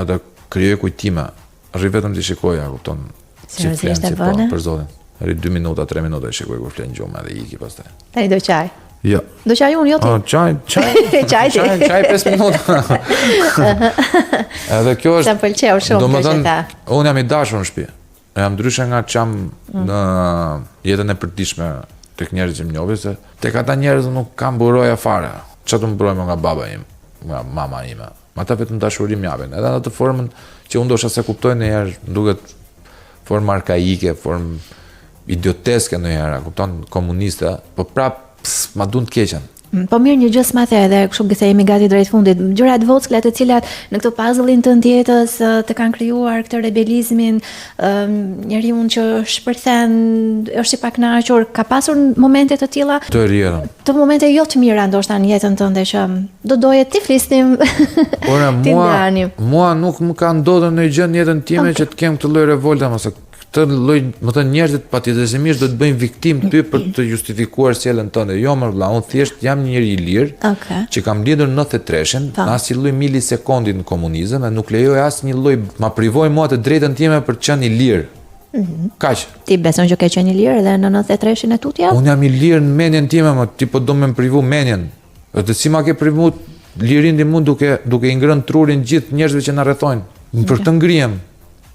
edhe krijoj kujtime. Rri vetëm t'i shikoj, a kupton? Si flen, si po, për zotin. Rri 2 minuta, 3 minuta i shikoj kur flen gjumë edhe iki pastaj. Tani do qaj. Jo. Do qaj unë, jo ti. Oh, qaj, qaj. qaj ti. Qaj, qaj 5 minuta. Edhe kjo është. Sa pëlqeu shumë kjo që tha. Unë jam i dashur në shtëpi. Jam ndryshe nga ç'jam mm. në jetën e përditshme tek njerëzit që më njohin se tek ata njerëz nuk kam mburoja fare. Çfarë të mburoj më nga baba im, nga mama ime. Ata vetëm dashuri më japin, edhe në atë formën që unë ndoshta s'e kuptoj ndonjëherë, më duket formë arkaike, formë idioteske ndonjëherë, kupton, komuniste, po prap ma duan të keqen. Mm, po mirë një gjë s'ma the edhe kështu se jemi gati drejt fundit. Gjërat e vockla të cilat në këtë puzzle-in tënd të jetës të kanë krijuar këtë rebelizmin, um, njeriun që shpërthen, është i pakënaqur, ka pasur momente të tilla? Të rjerën. Të momente jo të mira ndoshta në jetën tënde që Do doje t'i flisnim. Ore, mua, mua nuk më ka ndodhur ndonjë gjë në jetën time okay. që të kem këtë lloj revolte, ose. Këtë lloj, me thënë njerëzit patjetërsimisht do të bëjnë viktimë ty për të justifikuar sjelljen tënde. Jo më vëlla, unë thjesht jam një njeri i lirë, okay. që kam lindur në 93-shin, në asnjë lloj milisekundi në komunizëm e nuk lejoj asnjë lloj ma privoj mua të drejtën time për të qenë i lirë. Mm -hmm. Kaq. Ti beson që ke qenë i lirë edhe në 93-shin e tutje? Unë jam i lirë në mendjen time, më ti po do me më privu mendjen. Dhe si ma ke privu lirinë ti mu duke duke i ngrënë trurin gjithë njerëzve që na rrethojnë. Unë për këtë ngrihem.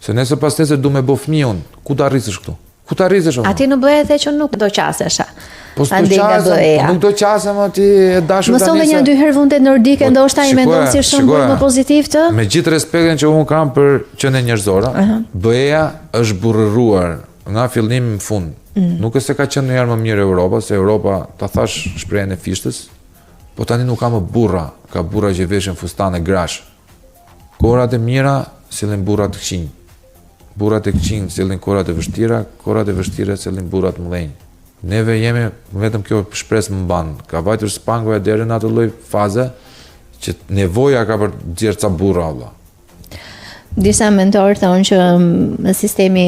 Se nesër pas nesër du me bo fëmijë unë. Ku ta rrisësh këtu? Ku ta rrisësh A ti në BE the që nuk do qasesha. Po s'do qasem, po nuk do qasem ti e dashur tani. Mësove një dy herë vendet nordike, po, ndoshta i mendon si shumë më pozitiv të? Me gjithë respektin që unë kam për qenien njerëzore, uh -huh. BE-ja është burrëruar nga fillimi në fund. Mm. Nuk është se ka qenë ndonjëherë më mirë Europa, se Europa, ta thash shprehjen e Fishtës, po tani nuk ka më burra, ka burra që veshin fustane grash. Kohërat e mira sjellin burra të këqinj. Burrat e këqinj sjellin kohërat e vështira, kohërat e vështira sjellin burra të mëdhenj. Neve jemi vetëm kjo shpresë më mban. Ka vajtur spangoja deri në atë lloj faze që nevoja ka për të nxjerrë ca burra valla. Disa mentorë thonë që mm, sistemi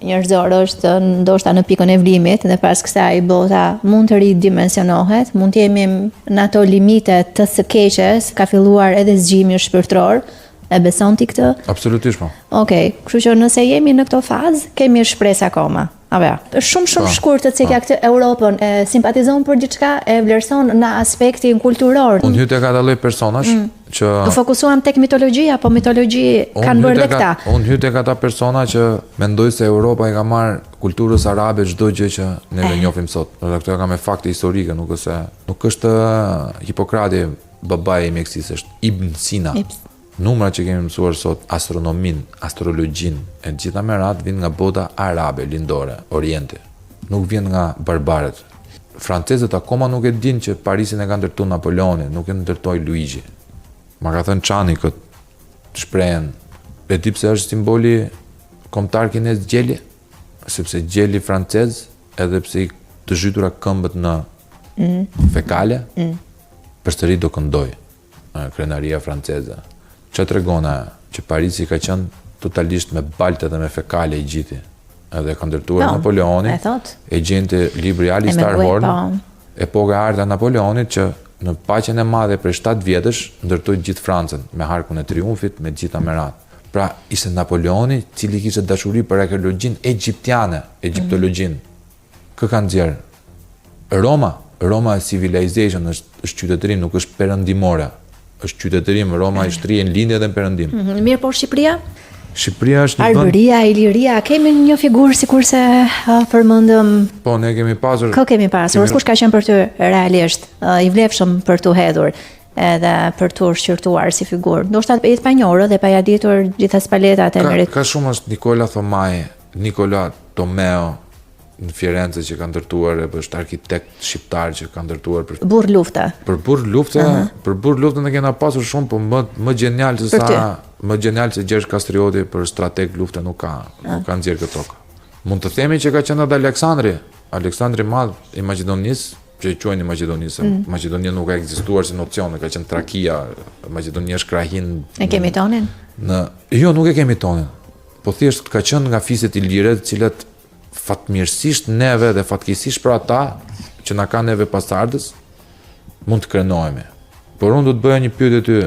njerëzor është ndoshta në pikën e vlimit dhe pas kësaj bota mund të ridimensionohet, mund të jemi në ato limite të së keqes, ka filluar edhe zgjimi shpirtëror. E beson ti këtë? Absolutisht po. Okej, okay, kështu që nëse jemi në këtë fazë, kemi shpresë akoma. Apo jo. Shumë shumë po, shkurt të cekja po. këtë Europën, e simpatizon për diçka, e vlerëson në aspektin kulturor. Unë hy tek ata lloj personash mm. që U fokusuam tek mitologjia, po mitologji kanë bërë dhe këta. Unë hy tek ata persona që mendoj se Europa i ka marrë kulturës arabe çdo gjë që ne eh. njohim sot. Dhe këto e kam me fakte historike, nuk është se nuk është eh, Hipokrati babai i mjekësisë, është Ibn Sina. Ibn. Numrat që kemi mësuar sot, astronominë, astrologjinë, e të gjitha me radhë vijnë nga bota arabe, lindore, orienti. Nuk vijnë nga barbarët. Francezët akoma nuk e dinë që Parisin e ka ndërtu Napoleoni, nuk e ndërtoi Luigi. Ma ka thënë Çani këtë shprehjen. E di pse është simboli kombëtar kinez gjeli? Sepse gjeli francez, edhe pse i të zhytura këmbët në mm. fekale, mm. përsëri do këndojë. Krenaria franceze. Ça tregon ajo? Që Parisi ka qenë totalisht me baltë dhe me fekale i gjithi. Edhe e ka ndërtuar po, Napoleoni. E thot. E gjen te libri Alistair Horn. Po. Epoka e artë e Napoleonit që në paqen e madhe prej 7 vjetësh ndërtoi gjithë Francën me harkun e triumfit, me gjitha me radhë. Pra, ishte Napoleoni, cili kishte dashuri për arkeologjinë egjiptiane, egjiptologjinë. Kë ka nxjerrë? Roma, Roma civilization është është qytetërim, nuk është perëndimore. Është qytetërim, Roma i shtrirë në lindje dhe në perëndim. Mm -hmm. Mirë, po Shqipëria? Shqipëria është një vend Arbëria, Iliria, kemi një figurë sikurse uh, përmendëm. Po, ne kemi pasur. Kë kemi pasur? Kemi... Kush ka qenë për ty realisht uh, i vlefshëm për t'u hedhur edhe për t'u shqyrtuar si figurë. Ndoshta e panjohur dhe pa ia ditur gjitha spaletat e merit. Ka, ka shumë është Nikola Thomai, Nikola Tomeo, në Firenze që ka ndërtuar e është arkitekt shqiptar që ka ndërtuar për burrë lufte. Për burrë lufte, uh -huh. për burrë lufte ne kena pasur shumë, po më më gjenial se sa më gjenial se Gjergj Kastrioti për strateg lufte nuk ka, uh -huh. nuk ka nxjerrë kjo tokë. Mund të themi që ka qenë edhe Aleksandri, Aleksandri i Madh i Maqedonisë, që e quajnë i Maqedonisë, mm. Maqedonia nuk ka ekzistuar si nocion, ka qenë Trakia, Maqedonia është krahinë. E kemi tonin? Në jo, nuk e kemi tonin. Po thjesht ka qenë nga fiset ilire, të cilat fatmirësisht neve dhe fatkeqësisht për ata që na kanë neve pasardhës, mund të krenohemi. Por unë do të bëja një pyetje ty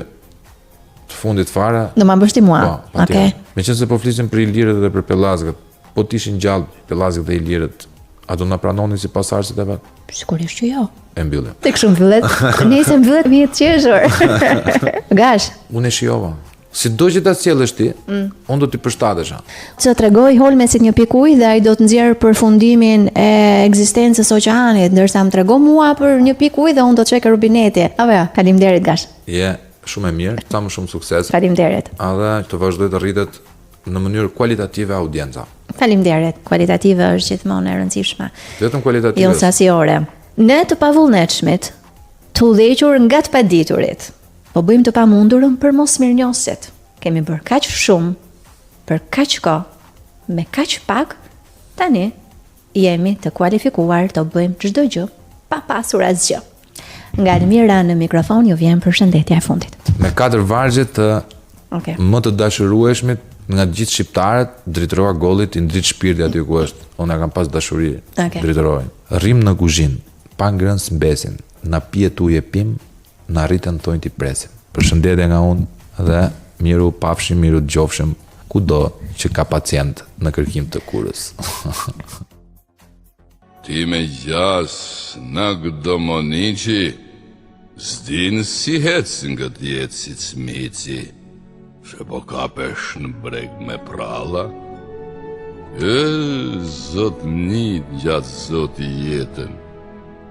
të fundit fare. Do ma bësh ti mua. Po, Okej. Okay. Meqenëse po flisim për ilirët dhe për pellazgët, po të ishin gjallë pellazgët dhe ilirët, a do na pranonin si pasardhësit e vet? Sigurisht që jo. E mbyllim. Tek shumë mbyllet. Nëse mbyllet më të qeshur. Gash. Unë e shijova. Sido që ta sjellësh ti, mm. unë do t'i përshtatesha. Të tregoj Holmesit një pikë ujë dhe ai do të nxjerrë përfundimin e ekzistencës së oqeanit, ndërsa më trego mua për një pikë ujë dhe unë do të çoj ke rubineti. Apo jo? Faleminderit Gash. Je shumë e mirë, sa më shumë sukses. Faleminderit. Edhe të vazhdojë të rritet në mënyrë kualitative audienca. Faleminderit. Kualitative është gjithmonë e rëndësishme. Vetëm kualitative. Jo sasiore. Ne të pavullnetshmit, të udhëhequr nga të paditurit. Po bëjmë të pamundurën për mosmirënjohësit. Kemi bërë kaq shumë për kaq kohë, me kaq pak, tani jemi të kualifikuar të bëjmë çdo gjë pa pasur asgjë. Nga Almira në mikrofon ju vjen përshëndetja e fundit. Me katër vargje të okay. më të dashurueshmit. Nga të gjithë shqiptarët, Dritëro Agollit i ndrit shpirti aty ku është. Unë e kam pas dashuri okay. Dritëroin. Rrim në kuzhinë, pa ngrënë s'mbesin, na pihet ujë e pim, na rriten thonjtë i presim. Përshëndetje nga unë dhe miru pafshim, miru dëgjofshim kudo që ka pacient në kërkim të kurës. Ti me gjasë Nagdomoniqi S'din si hec në këtë jetë si cmici Se po kapesh në breg me pralla E, zotni t'ngjatë zoti jetën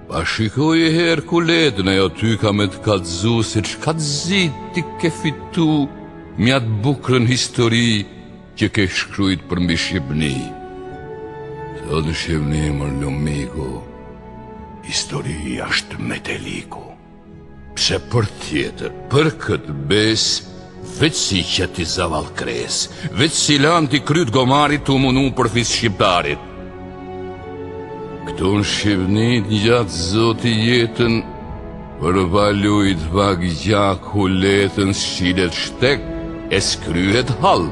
Pa shikoje herë kuletën Ajo ty ka me të kallzu Se çka të zi ti ke fitu Me atë bukrën histori Që ke shkrujt përmbi Shqipni Sot në Shqipni mor lumiku Histori ashtë meteliku Pse për tjetër, për këtë besë Veç si që ti zavall kres Veç si lanë ti kryt gomarit Tu munu për fis shqiptarit Këtu në Shqipni të ngjatë zoti jetën Për pa lujt pak gjak kuletën S'çilet shteg e s'kryhet hall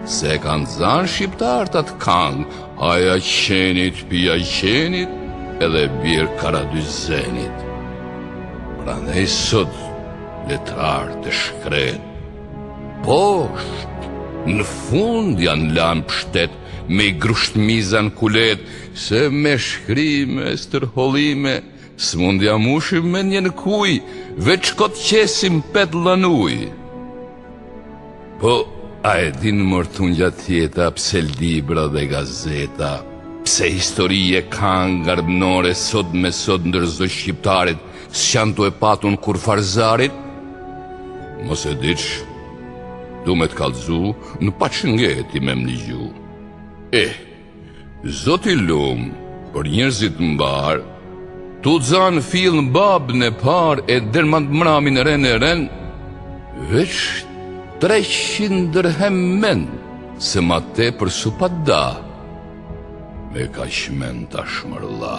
Se e kanë zanë shqiptarët atë kangë Haja qenit, pija qenit Edhe bir karadyzenit Prandaj sot letrarët e shkretë Poshtë, në fund janë lanë pshtet Me i grusht miza në kuletë Se me shkrime, stërhollime S'mund ja mushim menjen kuj, veç kot qesim petlla n'ujë. Po, a e din mor t'u ngjatë jeta, pse libra dhe gazeta, pse histori e kangë arbnore sot me sot ndër zogj shqiptarit, s'janë tu e patun kurrfarë zarit? Mos e diç, du me të kallzu, në paç nge ti me m'nigju. Eh, Zoti lum për njerëzit mbarë, tu zanë fill në babën e parë e der ma të mramin ren e ren, veç 300 dërhem men, se ma tepër s'u pat da. Me kaq men tash mor vlla,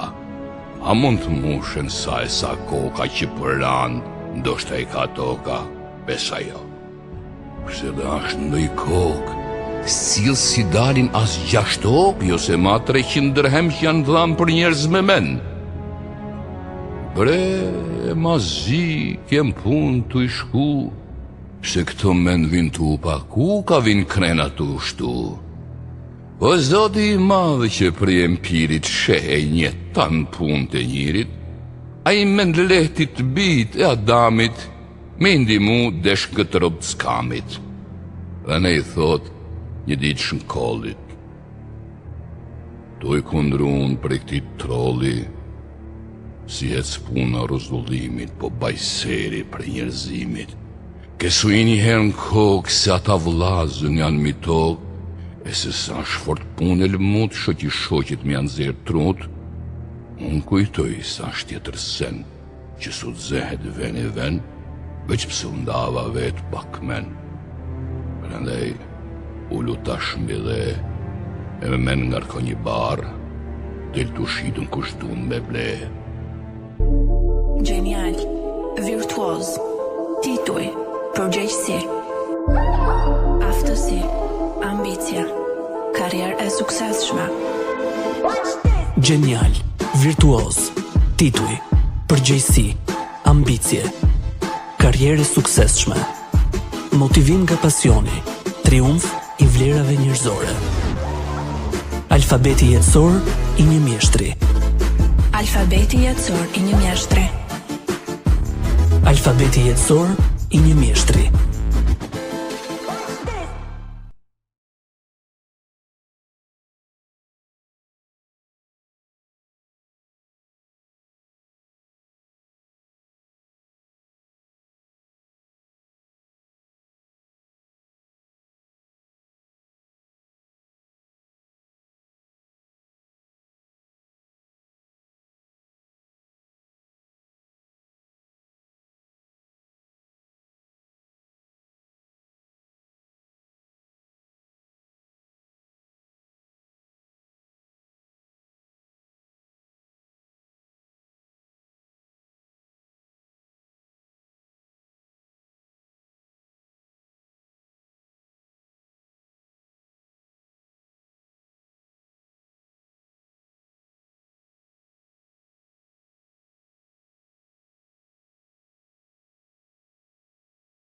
a mund të mushen sa e sa koka që për ranë, ndoshta i ka toka, besa jo. Pse dhe ashtë ndoj kokë, sill s'i dalin as gjashtë okë, jo se ma 300 dërhem që janë dhanë për njerëz me men. Bre, e ma zi, kem punë tu i shku, se këto men vinë tu u paku, ka vinë krena tu u shtu. Po zoti i madh që prej empirit sheh e njeh tanë punët e njirit, ai mendlehtit bijtë e Adamit, Me i ndihmu desh këtë rob t'skamit Dhe ne i thot një ditë Shënkollit Tu i kundrun prej këtij trolli Si hec puna rruzullimit Po bajseri prej njerëzimit Ke s'u hi një herë në kokë Se ata vllazën janë mi tokë E se sa është fort punë e lëmut Shoqi shoqit me ia nxjerr trut Unë kujtoj sa është tjetër sen Që s'u zehet ven e ven, veç pse u ndava vetë pak men. Prandaj, ulu tash mbi dhe, e me men ngarko një barrë, del t'u shitun kush dun me ble. Genial, virtuoz, tituj, përgjegjësi, aftësi, ambicie, karrierë e suksesshme. Genial, virtuoz, tituj, përgjegjësi, ambicie, karrierë e suksesshme, motivim nga pasioni, triumf i vlerave njerëzore. Alfabeti jetësor i një mjeshtri. Alfabeti jetësor i një mjeshtri. Alfabeti jetësor i një mjeshtri.